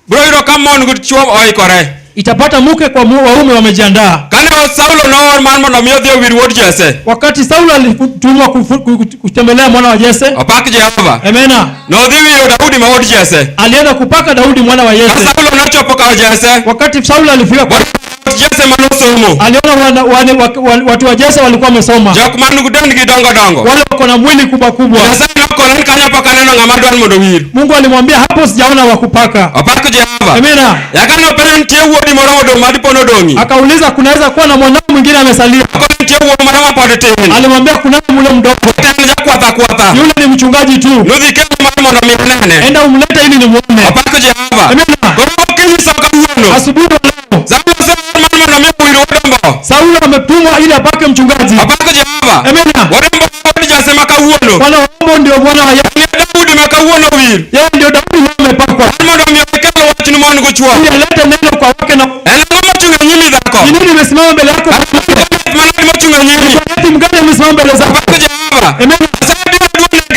[SPEAKER 3] Biro yudo ka mon gi chuo oikore.
[SPEAKER 4] Itapata mke kwa waume wamejiandaa.
[SPEAKER 3] Kane Saulo noor mar mondo mi odhi owir wuod Jesse.
[SPEAKER 4] Wakati Saulo alitumwa kutembelea mwana wa Jesse.
[SPEAKER 3] Opak Jehova.
[SPEAKER 4] Amina.
[SPEAKER 3] Nodhi wiro Daudi ma wuod Jesse.
[SPEAKER 4] Alienda kupaka Daudi mwana wa
[SPEAKER 3] Ka
[SPEAKER 4] Jesse.
[SPEAKER 3] Saulo nochopo kar Jesse.
[SPEAKER 4] Wakati Saulo alifika kwa
[SPEAKER 3] Jesse manosomo.
[SPEAKER 4] aliona watu wa Jesse walikuwa wamesoma.
[SPEAKER 3] Jok man dendgi dongo dongo.
[SPEAKER 4] Wale wako na mwili kubwa kubwa.
[SPEAKER 3] Nyasaye nokone ni kanyo pok aneno ng'ama dwar mondo owir.
[SPEAKER 4] Mungu alimwambia hapo sijaona wa kupaka.
[SPEAKER 3] Opak Jehova.
[SPEAKER 4] Amina.
[SPEAKER 3] Yaka nopenjo nitie wuodi moro modong' madipo nodong'i.
[SPEAKER 4] Akauliza kunaweza kuwa na mwanao mwingine amesalia.
[SPEAKER 3] Akone nitie wuowi moro mapod tin.
[SPEAKER 4] Alimwambia kuna mule mdogo.
[SPEAKER 3] En jakwath akwatha.
[SPEAKER 4] Yule ni mchungaji tu.
[SPEAKER 3] Nodhi kele mar mondo mi anene.
[SPEAKER 4] Enda umlete ili nimuone.
[SPEAKER 3] Opak Jehova.
[SPEAKER 4] Amina.
[SPEAKER 3] Koro okinyi sa kawuono.
[SPEAKER 4] Asubuhi wa leo
[SPEAKER 3] Saulo oseor mar mondo mi owir wuod
[SPEAKER 4] Saulo ametumwa ili apake mchungaji.
[SPEAKER 3] Opak Jehova.
[SPEAKER 4] Amina.
[SPEAKER 3] Wuod Ombo wuod Jesse ma kawuono.
[SPEAKER 4] Mwana wa Ombo ndio mwana wa Yese.
[SPEAKER 3] Ni Daudi ma kawuono owir.
[SPEAKER 4] Yeye ndio Daudi leo amepakwa.
[SPEAKER 3] Mar mondo mi okel wach ni mon go chuo.
[SPEAKER 4] Ili alete neno kwa wake na
[SPEAKER 3] En ang'o mochung' e nyimi dhako?
[SPEAKER 4] ni nini imesimama mbele yako?
[SPEAKER 3] Manadi mochung' e nyimi.
[SPEAKER 4] Goliathi mgani amesimama mbele zako?
[SPEAKER 3] Opak Jehova.
[SPEAKER 4] Amina.
[SPEAKER 3] Nyasaye biro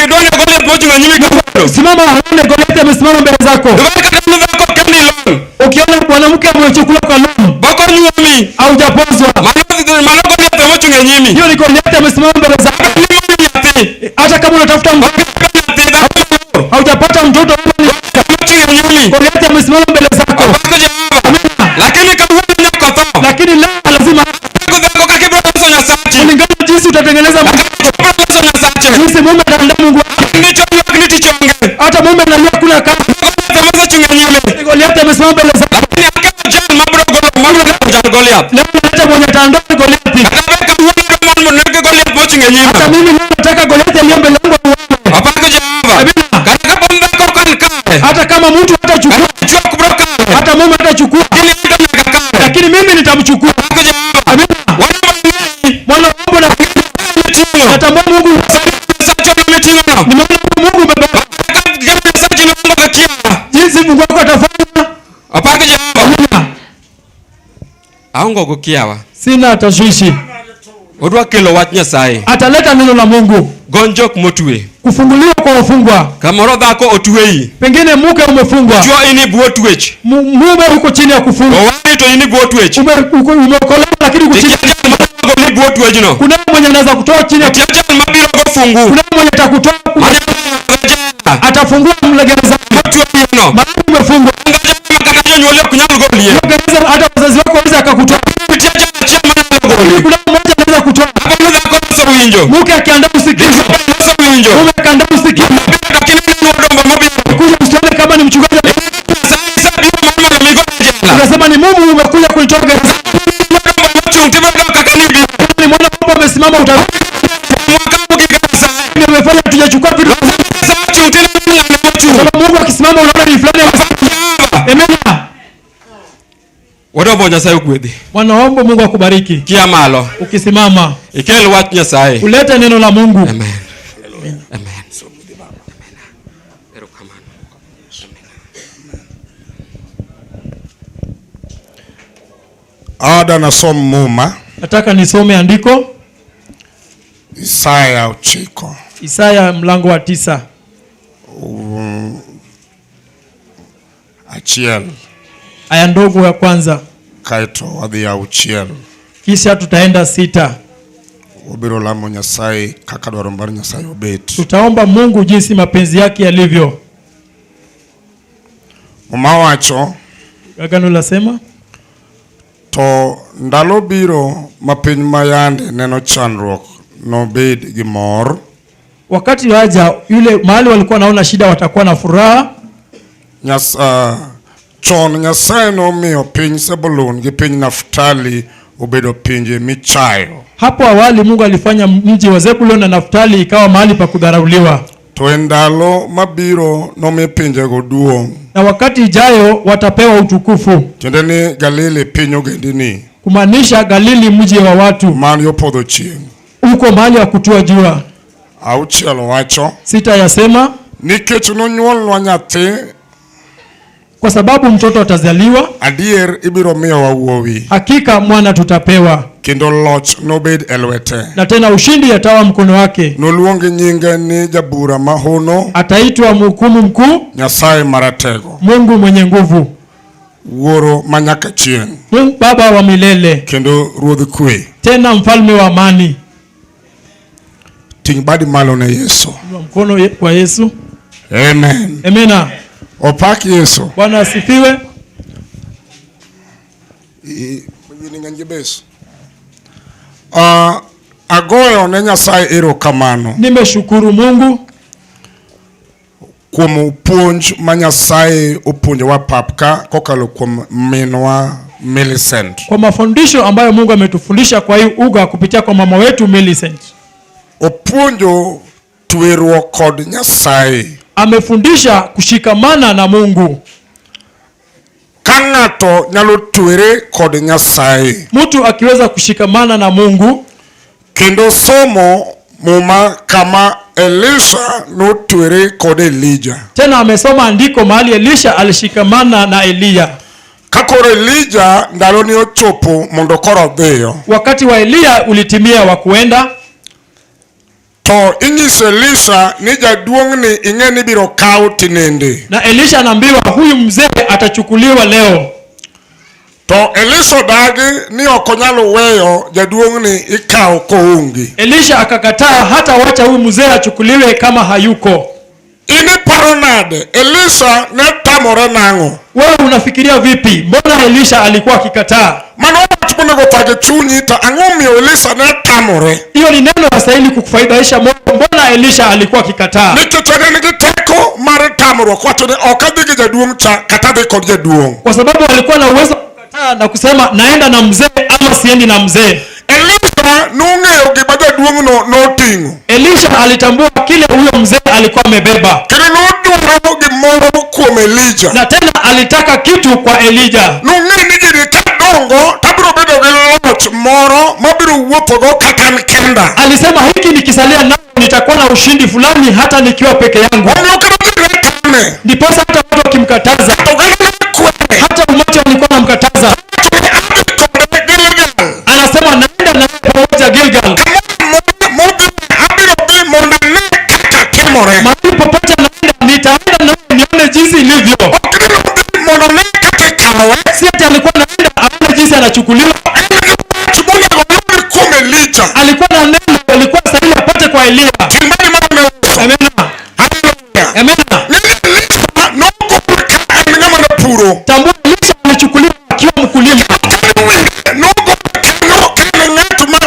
[SPEAKER 3] duone duone Goliath mochung' e nyimi kawuono.
[SPEAKER 4] Simama aone Goliathi amesimama mbele zako.
[SPEAKER 3] Dwar kata ni dhako kendi long.
[SPEAKER 4] Ukiona mwanamke amechukuliwa kwa loan,
[SPEAKER 3] Pok onyuomi.
[SPEAKER 4] haujapozwa.
[SPEAKER 3] Mano Goliath emochung' e nyimi.
[SPEAKER 4] Hiyo ni Goliathi amesimama mbele zako.
[SPEAKER 3] Ni manyo nyathi.
[SPEAKER 4] Hata kama unatafuta mtoto,
[SPEAKER 3] Nyathi dhako mabor.
[SPEAKER 4] haujapata mtoto,
[SPEAKER 3] Mochung' e nyimi.
[SPEAKER 4] Goliathi amesimama mbele zako.
[SPEAKER 3] Opak Jehova. Lakini kawuono nyaka tho.
[SPEAKER 4] Lakini leo lazima
[SPEAKER 3] Dhako dhako kaka ibiro loso Nyasachi.
[SPEAKER 4] kulingana na jinsi utatengeneza Mungu,
[SPEAKER 3] Kaka ibiro loso Nyasache.
[SPEAKER 4] jinsi mume ataandaa Mungu wake.
[SPEAKER 3] Ndicho ywak ni tich onge.
[SPEAKER 4] Hata mume analia kuna kazi.
[SPEAKER 3] Goliath emosechung' e nyime.
[SPEAKER 4] Goliathi amesimama mbele zako.
[SPEAKER 3] Lakini akelo jal mabiro golo mabiro golo jal Goliath.
[SPEAKER 4] Leo naleta mwenye ataandaa Goliathi.
[SPEAKER 3] Kata ber kawuono adwa mondo neg Goliath mochung' e nyima.
[SPEAKER 4] Hata mimi leo nataka Goliathi aliye mbele yangu auawe.
[SPEAKER 3] Opak Jehova.
[SPEAKER 4] Amina.
[SPEAKER 3] Kata kapo ni dhako ok an kare.
[SPEAKER 4] Hata kama mtu hatachukua,
[SPEAKER 3] Kata dichuo ok biro kare.
[SPEAKER 4] hata mume hatachukua,
[SPEAKER 3] Lakini in to nyaka kawe.
[SPEAKER 4] lakini mimi nitamchukua.
[SPEAKER 3] Opak Jehova.
[SPEAKER 4] Amina.
[SPEAKER 3] Wan mang'eny.
[SPEAKER 4] Mwana wa Mungu na
[SPEAKER 3] Miting'o.
[SPEAKER 4] natambua Mungu,
[SPEAKER 3] Nyasache miting'ono.
[SPEAKER 4] nimeona Mungu umebeba
[SPEAKER 3] Kaka Nyasache nongo ga kiawa.
[SPEAKER 4] jinsi Mungu wako atafanya.
[SPEAKER 3] Opak Jehova.
[SPEAKER 4] Amina.
[SPEAKER 3] Aongo go kiawa.
[SPEAKER 4] Sina tashwishi.
[SPEAKER 3] Odwa kelo wach Nyasaye.
[SPEAKER 4] Ataleta neno la Mungu,
[SPEAKER 3] Gony jok motwe.
[SPEAKER 4] kufunguliwa kwa wafungwa.
[SPEAKER 3] Kamoro dhako otweyi.
[SPEAKER 4] Pengine mke umefungwa,
[SPEAKER 3] Chuo in e bwo twech.
[SPEAKER 4] Mume uko chini ya kufungwa,
[SPEAKER 3] Owadi to in e bwo twech.
[SPEAKER 4] Umeokolewa lakini uko chini.
[SPEAKER 3] Nitie jal mabiro goli e bwo twejno.
[SPEAKER 4] Kuna mwenye anaweza kutoa chini ya
[SPEAKER 3] Nitie jal mabiro go fungu.
[SPEAKER 4] kuna mwenye atakutoa,
[SPEAKER 3] Manyalo jela.
[SPEAKER 4] atafungua mlegereza
[SPEAKER 3] Motweyino.
[SPEAKER 4] mahali umefungwa.
[SPEAKER 3] Onge jal ma kata jonyuol ok nyal golie.
[SPEAKER 4] Gereza hata wazazi wako waweza akakutoa.
[SPEAKER 3] Nitie jal achiel manyalo goli.
[SPEAKER 4] Kuna mmoja anaweza kutoa.
[SPEAKER 3] Kapo ni dhako osewinjo.
[SPEAKER 4] Mke akiandaa usikivu,
[SPEAKER 3] Dichuo osewinjo.
[SPEAKER 4] mume akiandaa usikivu,
[SPEAKER 3] Lakini wuod Ombo mobiro.
[SPEAKER 4] kuja usione kama ni mchungaji,
[SPEAKER 3] Nyasaye osebiro mar mondo mi gole e jela.
[SPEAKER 4] unasema ni mume umekuja kunitoa gereza.
[SPEAKER 3] Wuod Ombo mochung' tibiro dok kaka nibiro.
[SPEAKER 4] Ni mwana wangu amesimama, uta
[SPEAKER 3] Mwakawo gi Nyasaye.
[SPEAKER 4] umefanya tujachukua vitu.
[SPEAKER 3] Nyasaye ochung' tineno ng'ane mochung'.
[SPEAKER 4] Kama Mungu akisimama unaona ni fulani amesimama.
[SPEAKER 3] Jehova.
[SPEAKER 4] Amina.
[SPEAKER 3] Wuod Ombo Nyasaye ogwedhi.
[SPEAKER 4] Wanaomba Mungu akubariki.
[SPEAKER 3] Kia malo.
[SPEAKER 4] Ukisimama
[SPEAKER 3] Ikel wach Nyasaye.
[SPEAKER 4] ulete neno la Mungu.
[SPEAKER 3] Amen. Amen. Erokamano.
[SPEAKER 5] Ada nasom muma
[SPEAKER 4] Nataka nisome andiko
[SPEAKER 5] Isaya 9
[SPEAKER 4] Isaya mlango wa 9
[SPEAKER 5] achiel
[SPEAKER 4] aya ndogo ya kwanza,
[SPEAKER 5] kaeto wadhi 6.
[SPEAKER 4] kisha tutaenda 6.
[SPEAKER 5] Wabiro lamo Nyasaye kaka dwaro mar Nyasaye obet.
[SPEAKER 4] Tutaomba Mungu jinsi mapenzi yake yalivyo.
[SPEAKER 5] Muma wacho
[SPEAKER 4] Agano lasema
[SPEAKER 5] to ndalo biro ma piny ma yande neno chandruok nobed gi mor.
[SPEAKER 4] Wakati waja yule mahali walikuwa naona shida watakuwa na furaha.
[SPEAKER 5] Chon Nyasaye nomiyo piny Zebulun gi piny Naftali obedo pinje michayo.
[SPEAKER 4] Hapo awali Mungu alifanya mji wa Zebulon na Naftali ikawa mahali pa kudharauliwa,
[SPEAKER 5] To e ndalo mabiro nomi pinjego duong'.
[SPEAKER 4] na wakati ijayo watapewa utukufu,
[SPEAKER 5] Tiende ni Galili piny ogendini
[SPEAKER 4] kumaanisha Galili mji wa watu,
[SPEAKER 5] man yo podho chieng'.
[SPEAKER 4] uko mahali wa kutua jua.
[SPEAKER 5] Auchiel wacho
[SPEAKER 4] Sita yasema
[SPEAKER 5] nikech nonyuolnwa nyathi
[SPEAKER 4] kwa sababu mtoto atazaliwa,
[SPEAKER 5] adier ibiro miyowa wuowi
[SPEAKER 4] hakika mwana tutapewa,
[SPEAKER 5] kendo loch nobed e lwete.
[SPEAKER 4] na tena ushindi atawa mkono wake.
[SPEAKER 5] Noluong nyinge ni jabura mahono,
[SPEAKER 4] Ataitwa mhukumu mkuu,
[SPEAKER 5] Nyasaye maratego,
[SPEAKER 4] Mungu mwenye nguvu,
[SPEAKER 5] Wuoro manyaka chieng',
[SPEAKER 4] Mungu Baba wa milele,
[SPEAKER 5] kendo Ruodh kwe.
[SPEAKER 4] tena mfalme wa amani.
[SPEAKER 5] Ting' badi malo ne Yesu.
[SPEAKER 4] Inua mkono kwa Yesu.
[SPEAKER 5] Amen.
[SPEAKER 4] Amena.
[SPEAKER 5] Opak Yesu.
[SPEAKER 4] Bwana asifiwe.
[SPEAKER 5] Agoyo ne Nyasaye erokamano
[SPEAKER 4] Nimeshukuru Mungu
[SPEAKER 5] kuom puonj ma Nyasaye opuonjowa pap ka kokalo kuom minwa Millicent.
[SPEAKER 4] kwa mafundisho ambayo Mungu ametufundisha kwa hii uga kupitia kwa mama wetu Millicent.
[SPEAKER 5] Opuonjo tweruok kod Nyasaye.
[SPEAKER 4] Amefundisha kushikamana na Mungu.
[SPEAKER 5] Ka ng'ato nyalo twere kod Nyasaye
[SPEAKER 4] Mtu akiweza kushikamana na Mungu
[SPEAKER 5] kendo somo muma kama Elisha notwere kod Elija.
[SPEAKER 4] tena amesoma andiko mahali Elisha alishikamana na Eliya.
[SPEAKER 5] Ka koro Elija ndalone ochopo mondo koro odhiyo,
[SPEAKER 4] Wakati wa Eliya ulitimia wa kuenda,
[SPEAKER 5] to inyiso Elisha ni jaduong'ni ing'e ni ibiro kaw tinende.
[SPEAKER 4] na Elisha anaambiwa huyu mzee atachukuliwa leo.
[SPEAKER 5] To Elisha odagi ni ok onyal weyo jaduong'ni ikaw koonge.
[SPEAKER 4] Elisha akakataa, hata wacha huyu mzee achukuliwe kama hayuko.
[SPEAKER 5] In iparo nade? Elisha ne tamore nang'o?
[SPEAKER 4] Wewe unafikiria vipi? Mbona Elisha alikuwa akikataa?
[SPEAKER 5] Mano wach monego thag chunyi to ang'o miyo Elisha ne tamore?
[SPEAKER 4] Hiyo ni neno astahili kukufaidisha moyo. Mbona Elisha alikuwa akikataa?
[SPEAKER 5] Nikech ne en gi teko mar tamruok wacho ni ok adhi gi jaduong' cha kata adhi kod jaduong'.
[SPEAKER 4] Kwa sababu alikuwa na uwezo wa kukataa na kusema naenda na mzee ama siendi na mzee.
[SPEAKER 5] Elisha nong'eyo gima jaduong'no noting'o.
[SPEAKER 4] Elisha alitambua kile huyo mzee alikuwa amebeba,
[SPEAKER 5] Kendo nodwaro gimoro kuom Elija.
[SPEAKER 4] na tena alitaka kitu kwa Elija.
[SPEAKER 5] Nong'eyo ni gini kadongo tabiro bedo gi loch moro mabiro wuothogo kata an kenda.
[SPEAKER 4] Alisema hiki nikisalia nao nitakuwa na ushindi fulani hata nikiwa peke yangu.
[SPEAKER 5] Omiyo kata ji ne tame,
[SPEAKER 4] Ndiposa hata watu wakimkataza,
[SPEAKER 5] oganda ne kwere,
[SPEAKER 4] hata umati walikuwa wanamkataza,
[SPEAKER 5] wacho ni adhi kode Gilgal.
[SPEAKER 4] anasema naenda naye pamoja Gilgal,
[SPEAKER 5] Kamoro amora modhiye abiro dhi mondo ane kaka timore.
[SPEAKER 4] mahali popote naenda nitaenda naye nione jinsi ilivyo.
[SPEAKER 5] Ok ni nodhi mondo one kaka ikawe,
[SPEAKER 4] Si ati alikuwa naenda aone jinsi anachukuliwa,
[SPEAKER 5] en gi wach monego oyud kuom Elija.
[SPEAKER 4] alikuwa na neno alikuwa stahili apate kwa Eliya.
[SPEAKER 5] Ting' badi malo ne Yesu.
[SPEAKER 4] Amena,
[SPEAKER 5] Hallelujah.
[SPEAKER 4] amena.
[SPEAKER 5] Ng'e ni Elisha nogol ka en ng'ama ne puro.
[SPEAKER 4] Tambua Elisha alichukuliwa akiwa mkulima.
[SPEAKER 5] Nogol kanyo ka en ng'at ma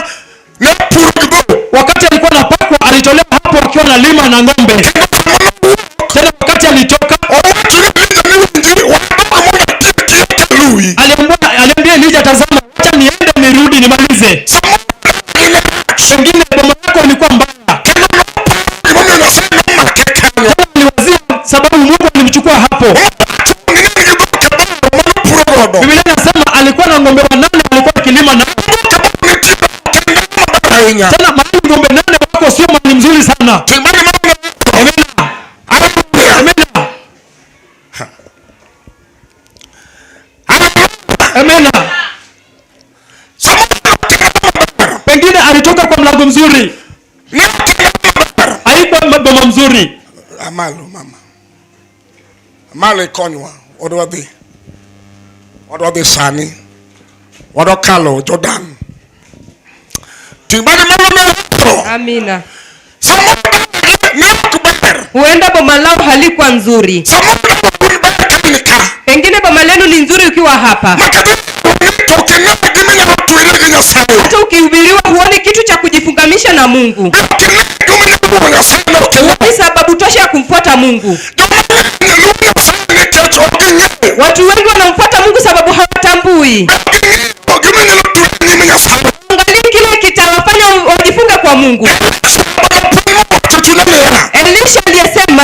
[SPEAKER 5] ne puro gi dhok.
[SPEAKER 4] Wakati alikuwa anapakwa, alitolewa hapo akiwa analima na ng'ombe.
[SPEAKER 5] Kendo sama nowuok,
[SPEAKER 4] Tena wakati alitoka,
[SPEAKER 5] owacho ni Elija ni winji, wadog mondo atieki eka luwi.
[SPEAKER 4] aliambia Elija, tazama, wacha niende nirudi nimalize.
[SPEAKER 5] Samoro dalagi ne rach,
[SPEAKER 4] Pengine boma yako ilikuwa mbaya,
[SPEAKER 5] kendo noparo gimomiyo Nyasaye nomake kanyo.
[SPEAKER 4] tena aliwazia sababu Mungu alimchukua hapo.
[SPEAKER 5] Owacho ni ne en gi dhok aboro manopuro godo.
[SPEAKER 4] Biblia inasema alikuwa na ng'ombe wanane, alikuwa akilima na
[SPEAKER 5] Dhok aboro nitie ok en dhano maber ahinya.
[SPEAKER 4] tena mahali ng'ombe nane wako sio mahali mzuri sana.
[SPEAKER 5] Ting' badi malo ne Yesu.
[SPEAKER 4] Amena,
[SPEAKER 5] Hallelujah.
[SPEAKER 4] amena,
[SPEAKER 5] Hallelujah.
[SPEAKER 4] amena.
[SPEAKER 5] Samoro ne ok en dhano maber.
[SPEAKER 4] Pengine alitoka kwa mlango mzuri,
[SPEAKER 5] Ne ok en dhano maber.
[SPEAKER 4] haikuwa boma mzuri.
[SPEAKER 5] Amalo mama. Amalo ikonywa. Wadwa dhi. Wadwa dhi sani. Wadwa kalo Jordan. Ting' badi malo ne Yesu.
[SPEAKER 2] Amina.
[SPEAKER 5] Samoro dalagi ne ok ber.
[SPEAKER 2] Huenda boma lao halikuwa nzuri,
[SPEAKER 5] Samoro dalagi ber ka in ka.
[SPEAKER 2] pengine boma lenu ni nzuri ukiwa hapa.
[SPEAKER 5] Ma kata ni to ok ine gima inyalo tweri gi Nyasaye.
[SPEAKER 2] Hata ukihubiriwa huoni kitu cha kujifungamisha na Mungu,
[SPEAKER 5] Be ok ine gima inyalo luwo Nyasaye ne ok iluwo.
[SPEAKER 2] Ni sababu tosha ya kumfuata Mungu.
[SPEAKER 5] Joma ng'eny luwo Nyasaye nikech ok ging'eyo.
[SPEAKER 2] Watu wengi wanamfuata Mungu sababu hawatambui.
[SPEAKER 5] Be ok ging'eyo gima nyalo twe nyim Nyasaye.
[SPEAKER 2] Angalii kile kitawafanya wajifunge kwa Mungu.
[SPEAKER 5] Elisha mane owacho chunya niya,
[SPEAKER 2] Elisha aliyesema,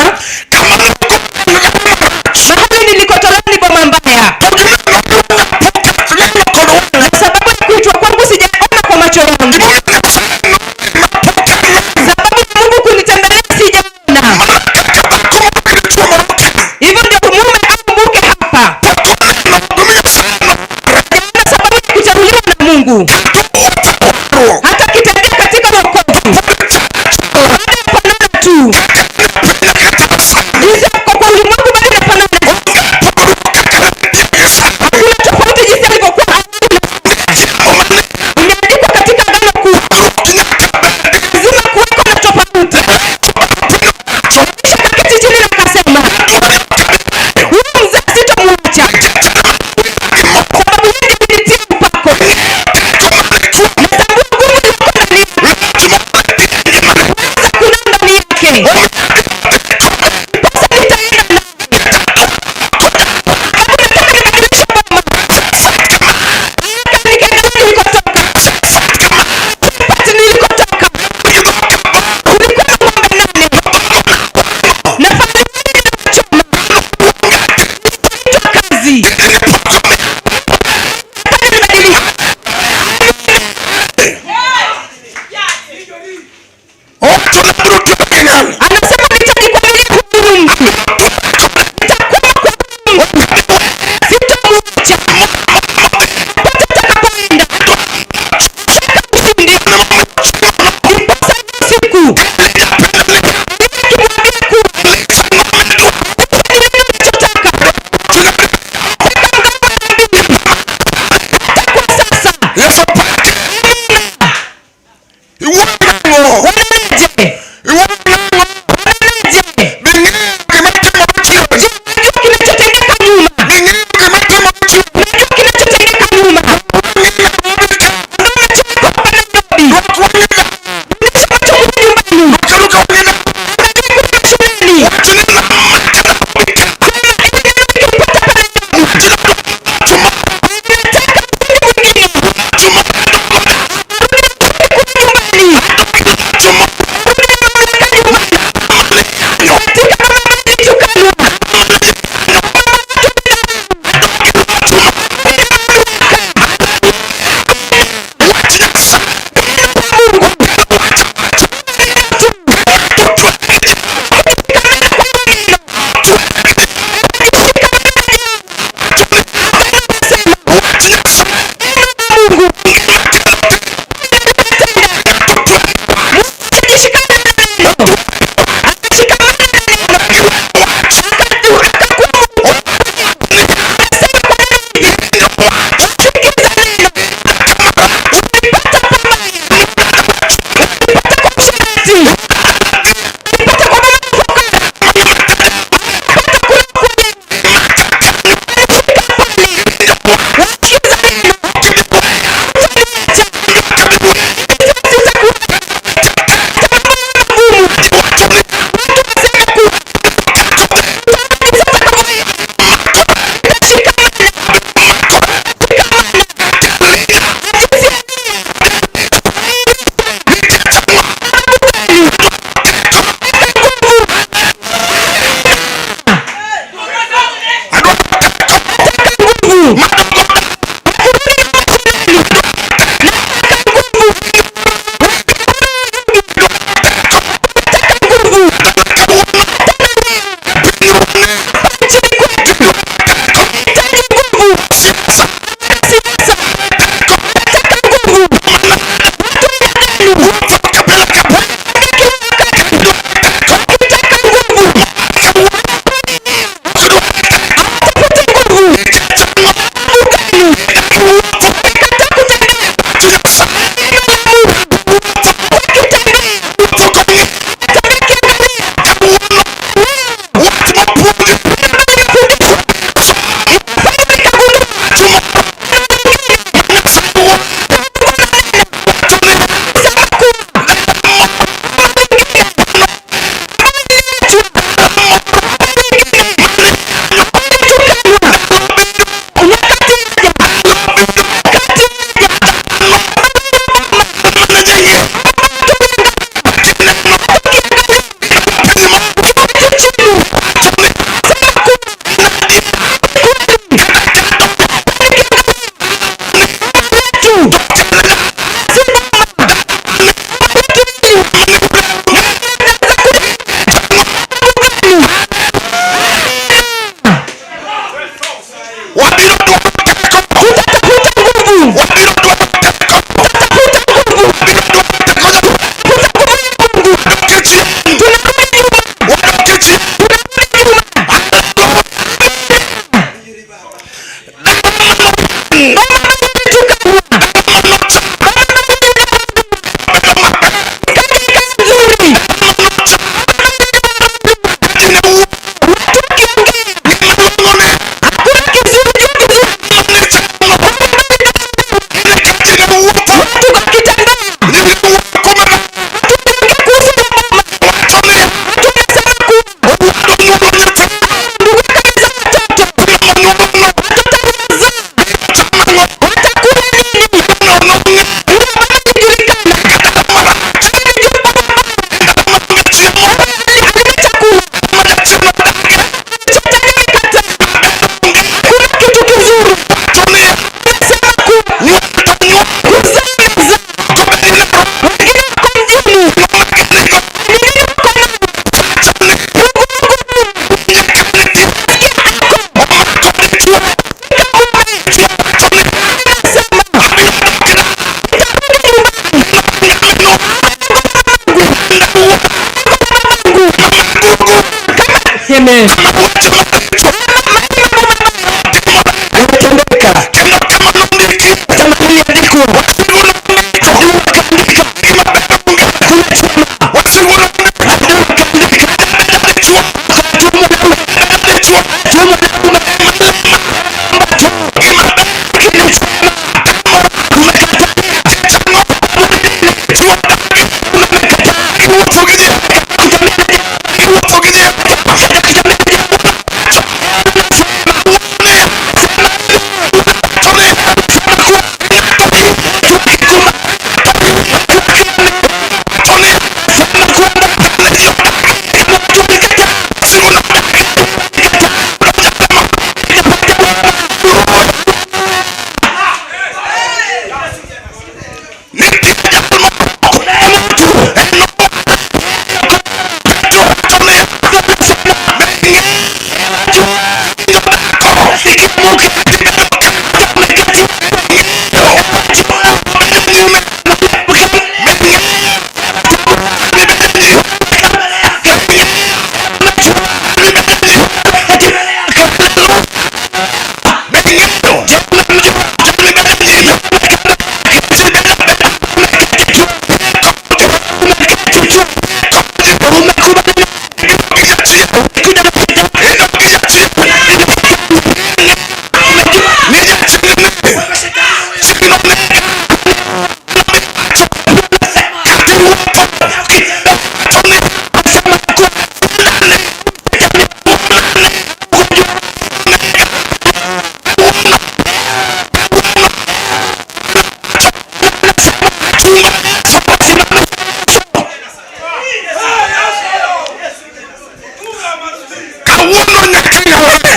[SPEAKER 5] kama ne ok en dala marach,
[SPEAKER 2] mahali nilikotolewa ni boma mbaya,
[SPEAKER 5] to gima noluonga pok aneno kod wang'a.
[SPEAKER 2] na sababu ya kuitwa kwangu sijaona kwa macho yangu.
[SPEAKER 5] Gimomiyo Nyasaye nolima pok aneno.
[SPEAKER 2] Sababu ya Mungu kunitembelea sijaona.
[SPEAKER 5] Mana kaka dhako moro gi dichuo moro ka,
[SPEAKER 2] Hivyo ndio mume au mke hapa
[SPEAKER 5] pok oneno gimomiyo Nyasaye noware.
[SPEAKER 2] hajaona sababu ya kuteuliwa na Mungu,
[SPEAKER 5] Kata owuotho e warruok,
[SPEAKER 2] hata akitembea katika wokovu
[SPEAKER 5] pod chal achala.
[SPEAKER 2] bado yafanana tu.
[SPEAKER 5] Kaka ne piny nyaka chal sani.
[SPEAKER 2] Jinsi yako kwa ulimwengu bado inafanana.
[SPEAKER 5] Onge pogruok kaka ne entie gi sani.
[SPEAKER 2] Hakuna tofauti jinsi alivyokuwa awali na
[SPEAKER 5] Chiemo mane
[SPEAKER 2] imeandikwa katika Agano Kuu,
[SPEAKER 5] pogruok nyaka bedi.
[SPEAKER 2] lazima kuweko na tofauti. Elisha akaketi chini na akasema, huyu mzee sitomwacha, sababu yeye ndiye alinitia upako. Natambua nguvu iliyoko ndani yake, uweza kunao ndani yake, ndiposa nitaenda naye. Sababu nataka nibadilishe boma, nataka nikaendelee nilikotoka, sipati nilikotoka. Kulikuwa na ng'ombe 8 na familia inachoma, nilipoitwa kazi nataka nibadilishe.
[SPEAKER 5] Owacho ni abiro tweyo gi ng'ani.
[SPEAKER 2] Anasema nitajikwamilia kwa huyu mtu, nitakwama kwa huyu mtu, sitamwacha popote atakapoenda. Shaka ushindi, ndiposa hiyo siku akimwambia kuwa ni nini unachotaka, weka mgao mara mbili, hata kwa sasa.
[SPEAKER 5] Yesu pake.
[SPEAKER 2] Amina.
[SPEAKER 5] Iwuoyo nang'o?
[SPEAKER 2] Wanaje?
[SPEAKER 5] Iwuoyo nang'o?
[SPEAKER 2] Wanaje?
[SPEAKER 5] Be ing'eyo gima timore chien?
[SPEAKER 2] Je, unajua kinachotendeka nyuma?
[SPEAKER 5] Be ing'eyo gima timore chien?
[SPEAKER 2] Unajua kinachotendeka nyuma?
[SPEAKER 5] Wang'i Nairobi ka.
[SPEAKER 2] Ndio unachowekwa hapa Nairobi.
[SPEAKER 5] Rwak wang'i dala.
[SPEAKER 2] Rudisha macho kule nyumbani.
[SPEAKER 5] Rwak aruka wang'i dala.
[SPEAKER 2] Angalia kule shuleni.
[SPEAKER 5] Wach ni namaka Nairobi ka.
[SPEAKER 2] Sema ili neno nikipata hapa Nairobi.
[SPEAKER 5] Wach ni chuma.
[SPEAKER 2] Ninataka ushindi mwingine.
[SPEAKER 5] Chuma adogo dala.
[SPEAKER 2] Rudi kule nyumbani.
[SPEAKER 5] Chuma.
[SPEAKER 2] Rudi na mamlaka nyumbani.
[SPEAKER 5] Mane yanyo.
[SPEAKER 2] Katika mama ambaye alitukanwa.
[SPEAKER 5] Mane yanyo.
[SPEAKER 2] Mama watu walidharau.
[SPEAKER 5] Chuma.
[SPEAKER 2] Rudi na mamlaka.
[SPEAKER 5] Wach Nyasaye.
[SPEAKER 2] Neno la Mungu.
[SPEAKER 5] Wach awacha.
[SPEAKER 2] Neno tu.
[SPEAKER 5] To twe gi
[SPEAKER 2] Shikamana kwa hilo neno. Shikamana na jambo. Agano nasema.
[SPEAKER 5] Wach Nyasaye.
[SPEAKER 2] Neno la Mungu. Atajishikana na neno. Atashikamana na neno. Akakuwa Mungu. Anasema kwa neno hivi. Wasikiza neno. Walipata pabaya. Walipata kwa usherati. Walipata kwa mama mfukara. Walipata kula kulewa. Walifika pale. Wasikiza neno. Hutaniacha. Sitakuacha. Hata mambo yawe magumu. Watu waseme kuwa utarudi sasa kama wewe. Nitashikamana. Shikamana. Na jinsi ya nia. Sababu gani? Mane imetendeka kama iliandikwa. Adui wakaandika, hakuna chema. Adui wakaandika, akatumwa mwanaume, atumwa mwanaume, lakini chema umekatalia. Umekataa
[SPEAKER 5] Kawuono nyaka yawre.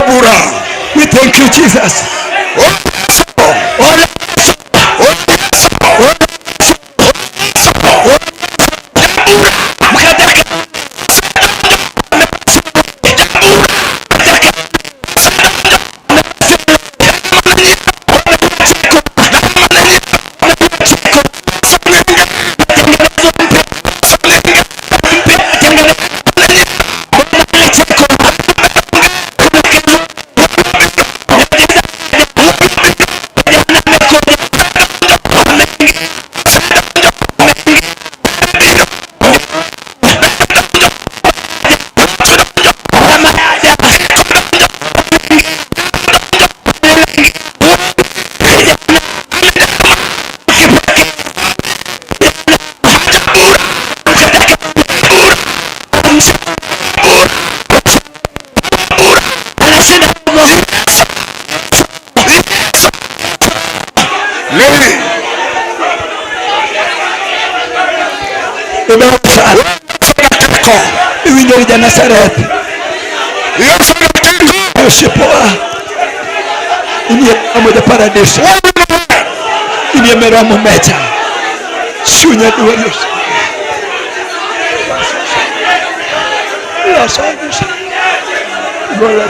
[SPEAKER 5] Bura.
[SPEAKER 2] We thank you, Jesus.
[SPEAKER 5] Lili.
[SPEAKER 2] Imeosha.
[SPEAKER 6] Adier ja Nazareth.
[SPEAKER 5] Yesu nigi teko.
[SPEAKER 6] Osiepoa. Inie romo ja paradiso. Inie meromo mecha. Chunya dwaro. Losa Yesu. Gola.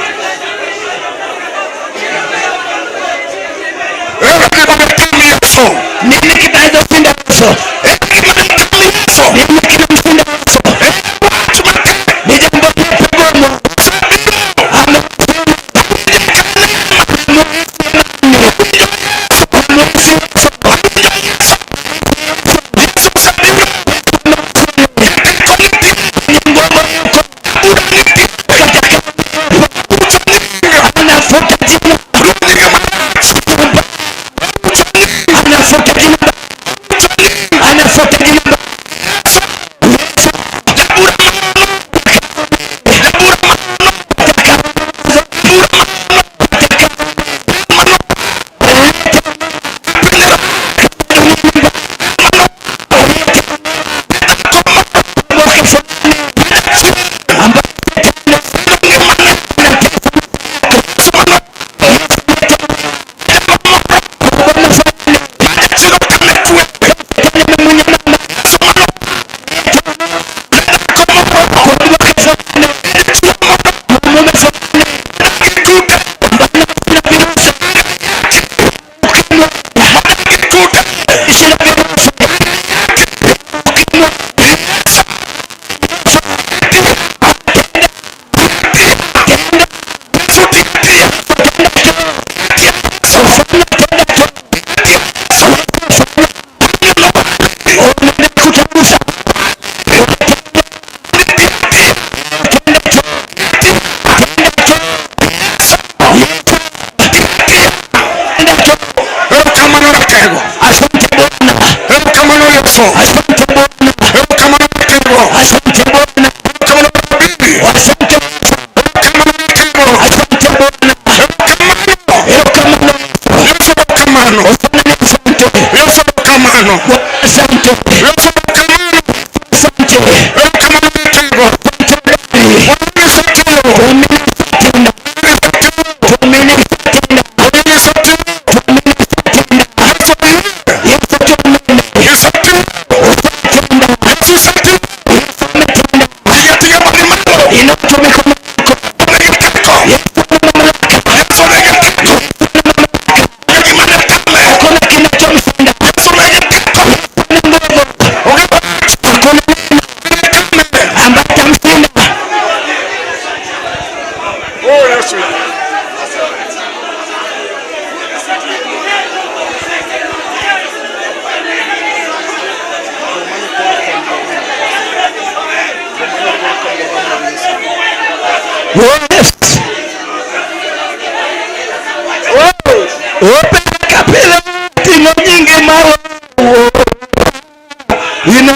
[SPEAKER 5] Ere gima ditam Yesu?
[SPEAKER 6] Nini kitaweza kushinda Yesu?
[SPEAKER 5] Ere gima ditam Yesu?
[SPEAKER 6] Nini kinamshinda Yesu?
[SPEAKER 5] Ere wach matek.
[SPEAKER 6] Ni jambo lipi gumu?
[SPEAKER 5] Osebiro.
[SPEAKER 6] Amesema
[SPEAKER 5] Yesu osebiro. Teko nitie. Bura nitie. Rucho nying.
[SPEAKER 6] Anafuta jina,
[SPEAKER 5] Ruch nyinge marach. Rucho nying.
[SPEAKER 6] Anafuta jina,
[SPEAKER 5] Rucho nying.
[SPEAKER 6] Anafuta jina.
[SPEAKER 5] Yesu. Jabura manono. Jabura manono. Jabura manono. Piny mano. Piny rach. Mano. Dhako moro. Jachien. Piny ngimane. Yesu mano. Jalo moro. Ma jachien okane kwe. Yesu mano. Ne dhako moro. Ne dichuo moro. Modak gi kute. Modak gi kute. Yesu. Tiyo. Tiyo. Yesu tiyo tiyo. Tiyo Yesu. Tiyo Yesu. Tiyo tiyo. Tiyo. Yesu. Tiyo tiyo. Erokamano ratego.
[SPEAKER 6] Asante Bwana,
[SPEAKER 5] Erokamano Yesu.
[SPEAKER 6] Asante Bwana,
[SPEAKER 5] Erokamano ratego.
[SPEAKER 6] Asante Bwana,
[SPEAKER 5] Erokamano Rabbi.
[SPEAKER 6] Asante,
[SPEAKER 5] Erokamano ratego.
[SPEAKER 6] Asante Bwana.
[SPEAKER 5] Erokamano.
[SPEAKER 6] Erokamano,
[SPEAKER 5] Yesu erokamano.
[SPEAKER 6] Asante,
[SPEAKER 5] Yesu erokamano.
[SPEAKER 6] Asante,
[SPEAKER 5] Yesu erokamano.
[SPEAKER 6] Asante.
[SPEAKER 5] Erokamano ratego. Bwana isetiyo.
[SPEAKER 6] Tuamini tena,
[SPEAKER 5] Bwana isetiyo.
[SPEAKER 6] Tuamini tena,
[SPEAKER 5] Bwana isetiyo.
[SPEAKER 6] Tuamini tena.
[SPEAKER 5] Yesu oyie.
[SPEAKER 6] Yesu tuamini,
[SPEAKER 5] Isetiyo.
[SPEAKER 6] Tena,
[SPEAKER 5] Yesu isetiyo.
[SPEAKER 6] Yesu ametenda.
[SPEAKER 5] Tiga tiga badi malo.
[SPEAKER 6] Inua tu mikono yako.
[SPEAKER 5] Nigi teko.
[SPEAKER 6] Yesu ana mamlaka.
[SPEAKER 5] Yesu nigi teko. Onge gima ne tame.
[SPEAKER 6] Hakuna kinachomshinda.
[SPEAKER 5] Yesu nigi teko.
[SPEAKER 6] Ana nguvu.
[SPEAKER 5] Onge wach.
[SPEAKER 6] Hakuna neno
[SPEAKER 5] Ne tame.
[SPEAKER 6] ambaye atamshinda.
[SPEAKER 5] Oh Yesu.
[SPEAKER 6] Yes. Ope kapila ting'o nyinge mar ina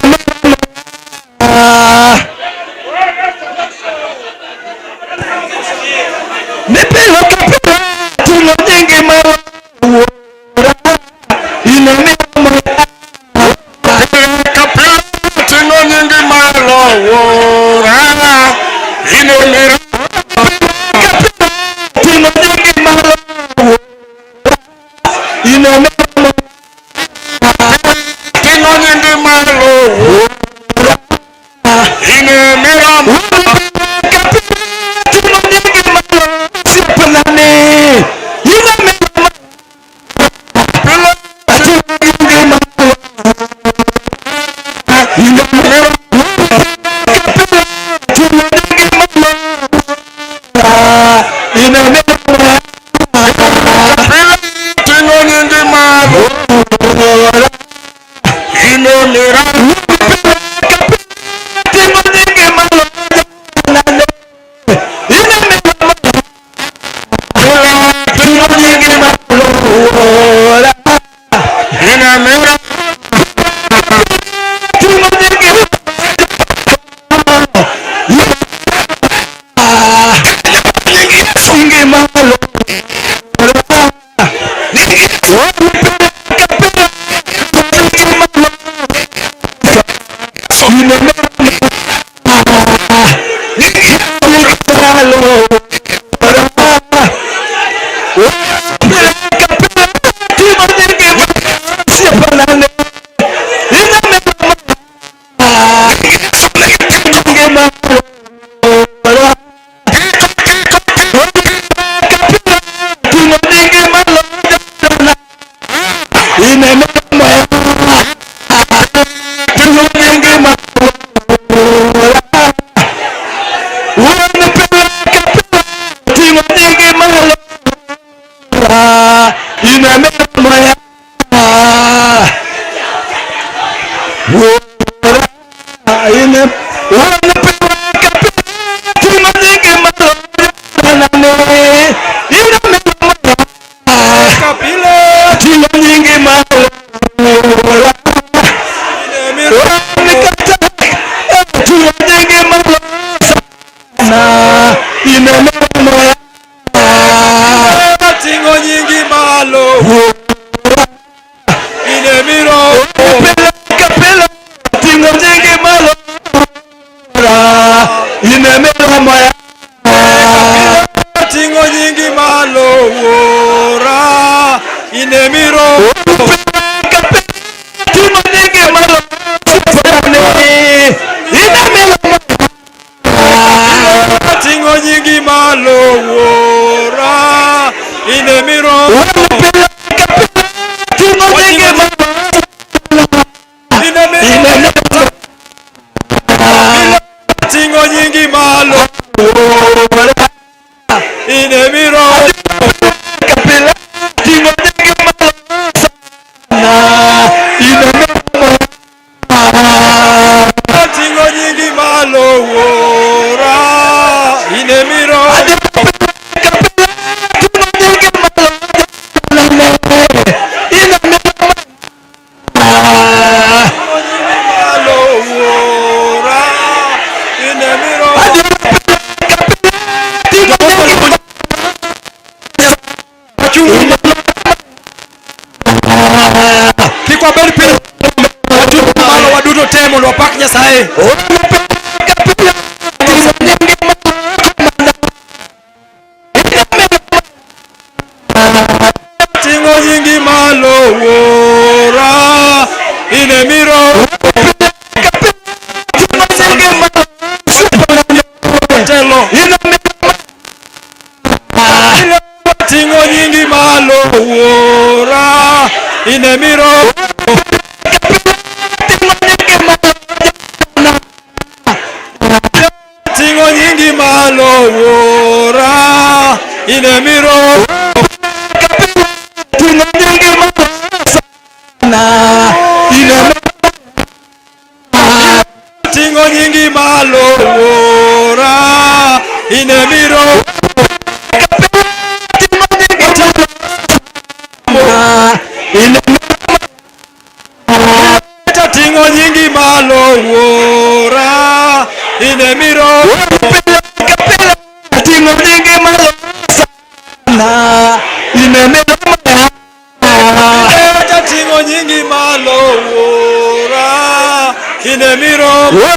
[SPEAKER 6] ni pilo kapila ting'o nyinge mar ina
[SPEAKER 5] Pile ka pile ting'o nyingi malo wuora. In e mira.
[SPEAKER 6] Ting'o nyinge mar. Wuora in wuon pile ka pile ting'o nyingi malo jalane in miromo
[SPEAKER 3] Kapile
[SPEAKER 6] ting'o nyingi malo Wuora
[SPEAKER 3] ine miromo.
[SPEAKER 6] Ting'o nyingi malo sana in miromo
[SPEAKER 3] Ting'o nyingi malo ine miromo.
[SPEAKER 6] Pile ka pile ting'o nyingi malo Wuora in miromo
[SPEAKER 3] Ting'o nyingi malo wuora ine miromo.
[SPEAKER 6] Ting'o nyingi malo sana in miromo.
[SPEAKER 3] Ting'o nyingi malo wuora ine miromo.
[SPEAKER 6] Ting'o nyingi malo
[SPEAKER 3] Ine miromo. Ting'o nyingi malo ine miromo.
[SPEAKER 6] Ting'o nyingi malo sana in miromo.
[SPEAKER 3] Ting'o nyingi malo wuora ine miromo.
[SPEAKER 6] Ting'o nyingi malo in miromo.
[SPEAKER 3] Malo wuora ine miromo.
[SPEAKER 6] Ting'o nyingi malo.
[SPEAKER 4] Wachung kik wabed piny wachung malo waduto te mondo wapak Nyasaye.
[SPEAKER 6] Ting'o nyingi malo.
[SPEAKER 3] Ting'o nyingi malo wuora ine miromo.
[SPEAKER 6] Ting'o nyingi malo.
[SPEAKER 3] Telo.
[SPEAKER 6] In miromo.
[SPEAKER 3] Ting'o nyingi malo wuora ine miromo.
[SPEAKER 6] Ting'o nyingi malo.
[SPEAKER 3] Ting'o nyingi malo wuora ine miromo.
[SPEAKER 6] Ting'o nyingi malo sana in miromo.
[SPEAKER 3] Ting'o nyingi malo wuora ine miromo.
[SPEAKER 6] Ting'o nyingi malo sana in miromo.
[SPEAKER 3] Ting'o nyingi malo wuora ine miromo.
[SPEAKER 6] Ting'o nyingi malo sana in miromo.
[SPEAKER 3] Ting'o nyingi malo wuora ine miromo.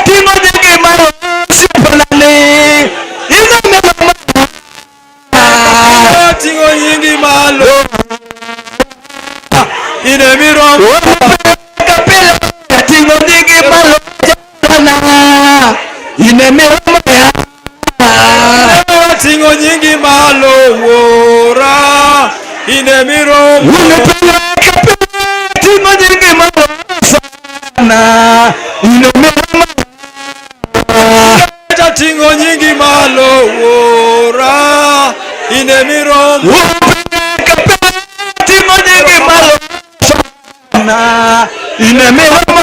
[SPEAKER 6] Ting'o nyingi malo sana in miromo.
[SPEAKER 3] Ting'o nyingi malo ine miromo.
[SPEAKER 6] Ting'o nyingi malo sana in miromo.
[SPEAKER 3] Ting'o nyingi malo wuora ine miromo.
[SPEAKER 6] Ting'o nyingi malo sana in miromo.
[SPEAKER 3] Ting'o nyingi malo wuora ine miromo.
[SPEAKER 6] Ting'o nyingi malo sana in miromo.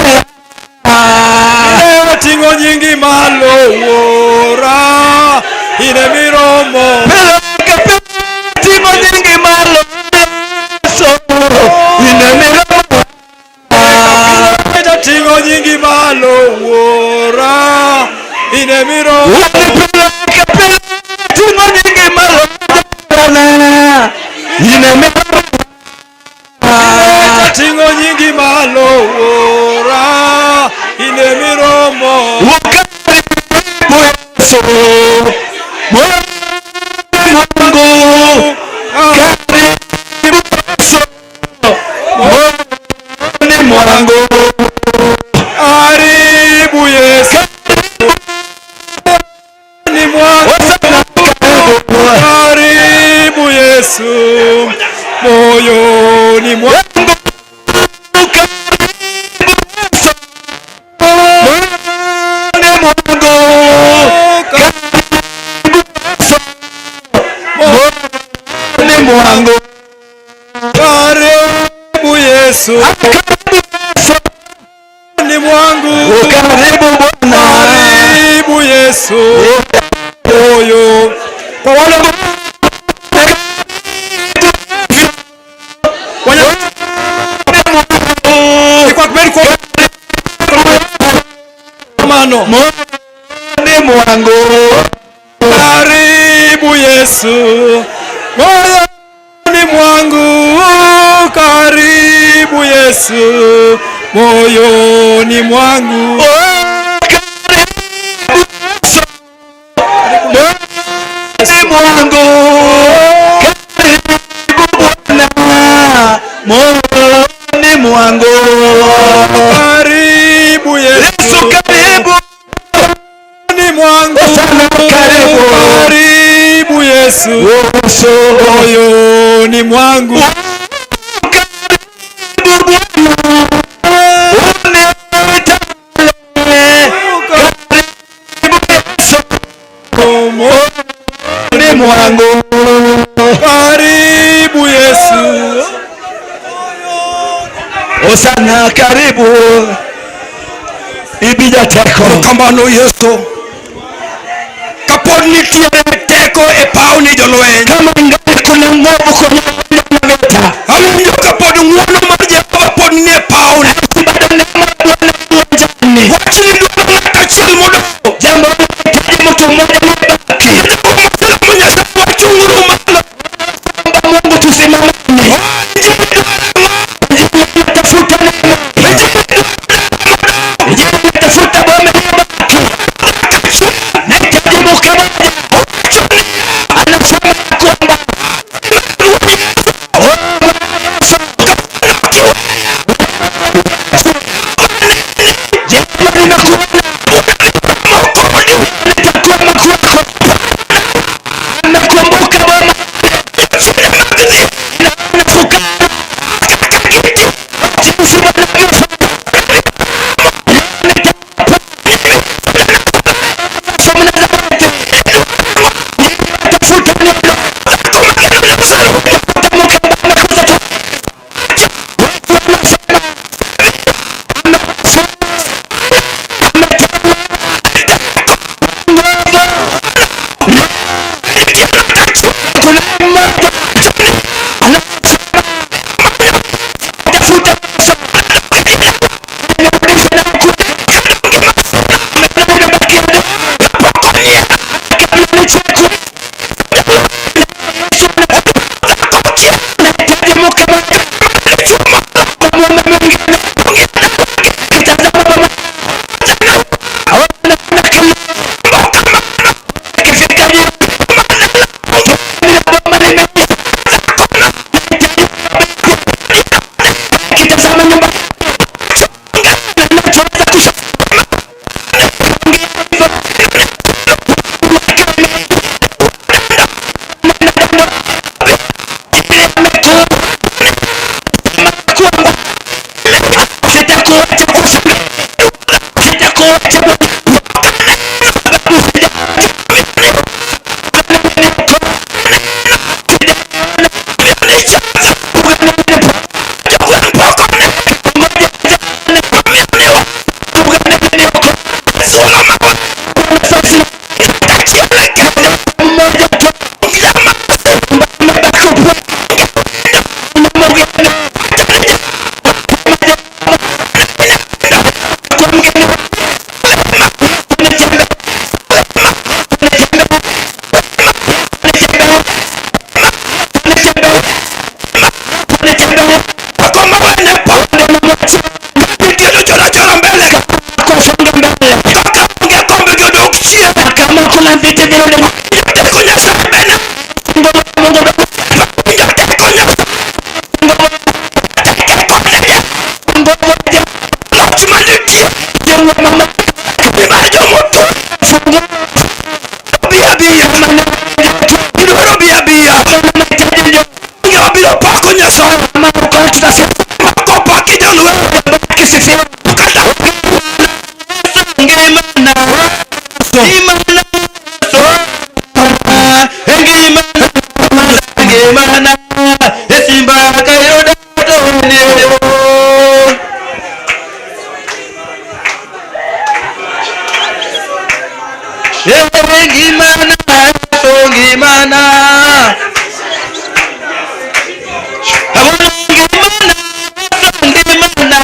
[SPEAKER 3] Ting'o nyingi malo wuora ine miromo.
[SPEAKER 6] Ting'o nyingi malo in miromo.
[SPEAKER 3] Ting'o nyingi malo wuora ine miromo.
[SPEAKER 6] Ting'o nyingi malo sana in miromo.
[SPEAKER 3] Ting'o nyingi malo wuora ine miromo.
[SPEAKER 6] Karibu Yesu Mungu, karibu Yesu moyoni mwangu.
[SPEAKER 3] Karibu Yesu ni mwangu. Karibu Yesu moyoni mwangu.
[SPEAKER 6] Karibu Yesu moyoni mwangu. Karibu Yesu moyoni mwangu.
[SPEAKER 3] Karibu Yesu.
[SPEAKER 6] Karibu
[SPEAKER 3] Kawuono.
[SPEAKER 6] Moyoni mwangu.
[SPEAKER 3] Karibu Yesu moyoni mwangu, karibu Yesu moyoni mwangu.
[SPEAKER 6] Oh, karibu Yesu. Moyoni mwangu. Karibu Bwana. Moyoni mwangu.
[SPEAKER 3] Karibu Yesu
[SPEAKER 6] Yesu karibu.
[SPEAKER 3] moyoni mwangu,
[SPEAKER 6] Sana karibu.
[SPEAKER 3] Karibu Yesu
[SPEAKER 6] Yesu.
[SPEAKER 3] Moyoni mwangu.
[SPEAKER 6] Karibu Bwana. Unitawale. Karibu Yesu. Moyoni mwangu.
[SPEAKER 3] Karibu Yesu.
[SPEAKER 6] Osana karibu. Ibija teko.
[SPEAKER 7] Kamano Yesu. Kapod nitiere teko e pawni jolweny.
[SPEAKER 6] Kama ingali kuna nguvu kwenye uwanja wa vita.
[SPEAKER 7] Awinjo kapod ng'wono mar Jehova pod nie pawni.
[SPEAKER 6] Basi bado neema ya Bwana uwanjani.
[SPEAKER 7] Wachni dwaro ng'at achiel modong'.
[SPEAKER 6] Jambo linahitaji mtu mmoja aliyebaki.
[SPEAKER 7] Nyasaye wachung'uru malo.
[SPEAKER 6] Omba Mungu tusimamane.
[SPEAKER 7] Injili dwaro ang'o?
[SPEAKER 6] Injili inatafuta neema.
[SPEAKER 7] Injili dwaro
[SPEAKER 6] Injili inatafuta boma iliyobaki. Nahitaji mke mmoja. Anasema ya kwamba oh, Yesu, jema nimekuona, nitakwama kwako. Amekumbuka boma naona fukara jinsi wanavyofanya. Leo Nazareti. Tafuta neno. Tafuta mke ambaye amekosa tu. Watu wanasema ametengwa, nguvu. Kuna mmoja anasema tafuta Yesu. Nimerudishwa na kule. Amebakia kabla nichekwe. Yesu anahitaji mke mmoja. Mume mwingine kitazama boma hawana kilio. Ikifika jioni, boma limeisha. Kitazama nyumba ninachoweza kusema hivyo kwamba sitakuacha kusema sitakuacha sababu mmoja tu
[SPEAKER 7] Kwamba wene Nitiere chora chora mbele
[SPEAKER 6] kusonga mbele
[SPEAKER 7] kaka onge kombe gi odok chien.
[SPEAKER 6] Kama kuna viti virudi
[SPEAKER 7] Teko Nyasaye bende
[SPEAKER 6] Mungu
[SPEAKER 7] winjo teko Nyasaye.
[SPEAKER 6] nguvu ya
[SPEAKER 7] Loch manitie
[SPEAKER 6] jengo mama
[SPEAKER 7] mar jomotho
[SPEAKER 6] fungu
[SPEAKER 7] bi abiya. Idwaro bi abiya. Onge wabiro pako Nyasaye.
[SPEAKER 6] Kama uko tutasifu
[SPEAKER 7] Mako paki jolweny.
[SPEAKER 6] kisifiwa
[SPEAKER 7] Kata
[SPEAKER 6] ngimana imana ngimana ngimana esimba kayoda tone. Ngimana ngimana ngimana ngimana.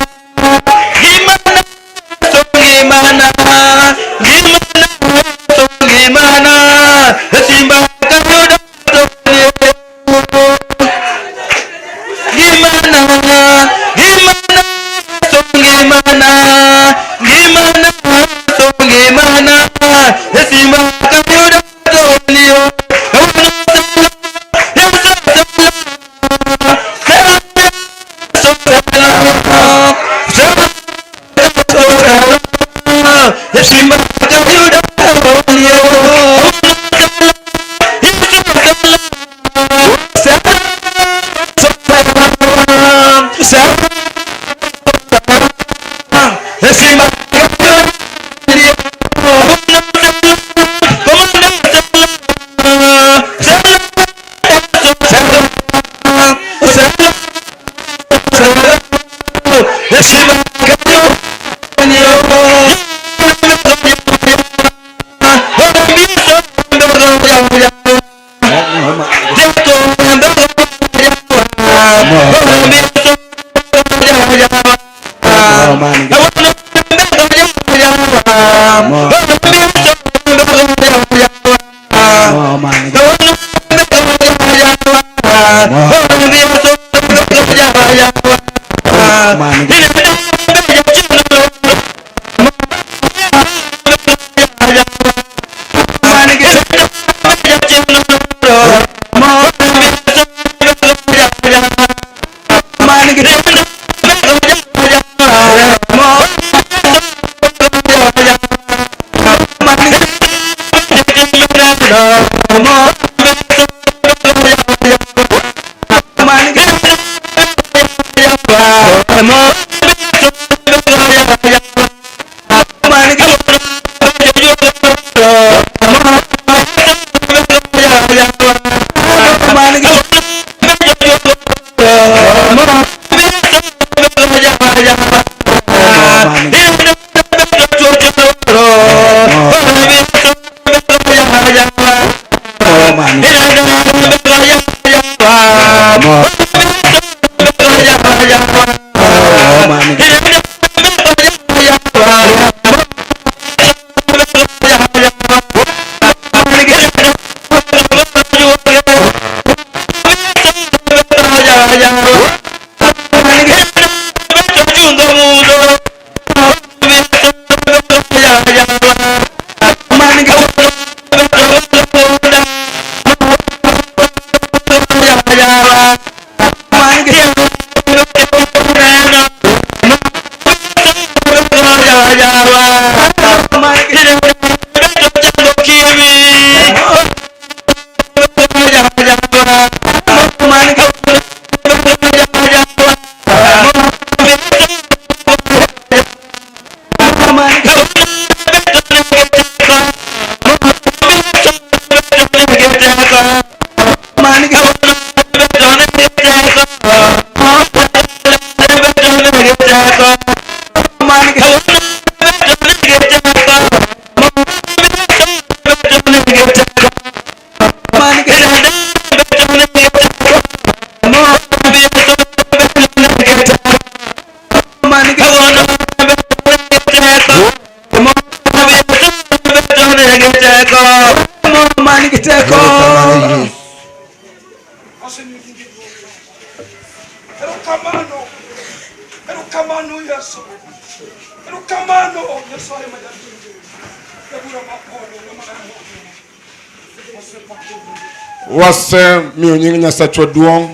[SPEAKER 5] Wasemiyo nying Nyasachwa duong'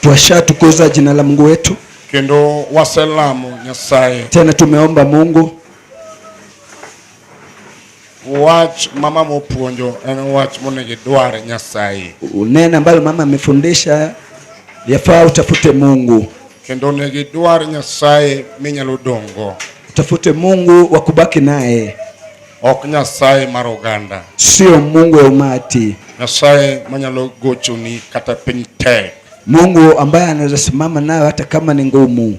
[SPEAKER 6] Twashatukuza jina la Mungu wetu,
[SPEAKER 5] kendo waselamo Nyasaye.
[SPEAKER 6] Tena tumeomba Mungu.
[SPEAKER 5] Wach mama mopuonjo en wach monego idwar Nyasaye.
[SPEAKER 6] Neno ambalo mama amefundisha yafaa utafute Mungu.
[SPEAKER 5] Kendo onego idwar Nyasaye minyalo dongo.
[SPEAKER 6] Utafute Mungu wa kubaki naye.
[SPEAKER 5] Ok Nyasaye mar oganda.
[SPEAKER 6] Sio Mungu wa umati.
[SPEAKER 5] Nyasaye manyalo gochoni kata piny tek.
[SPEAKER 6] Mungu ambaye anaweza simama nayo hata kama ni ngumu.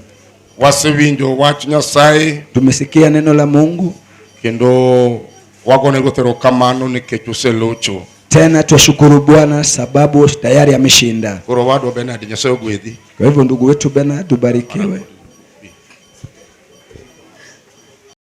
[SPEAKER 5] Wasewinjo wach Nyasaye.
[SPEAKER 6] Tumesikia neno la Mungu.
[SPEAKER 5] Kendo wagone Ruoth erokamano nikech oselocho.
[SPEAKER 6] Tena twashukuru Bwana sababu tayari ameshinda.
[SPEAKER 5] Koro wadwa Bernard, Nyasaye ogwedhi.
[SPEAKER 6] Kwa hivyo ndugu wetu Bernard, ubarikiwe.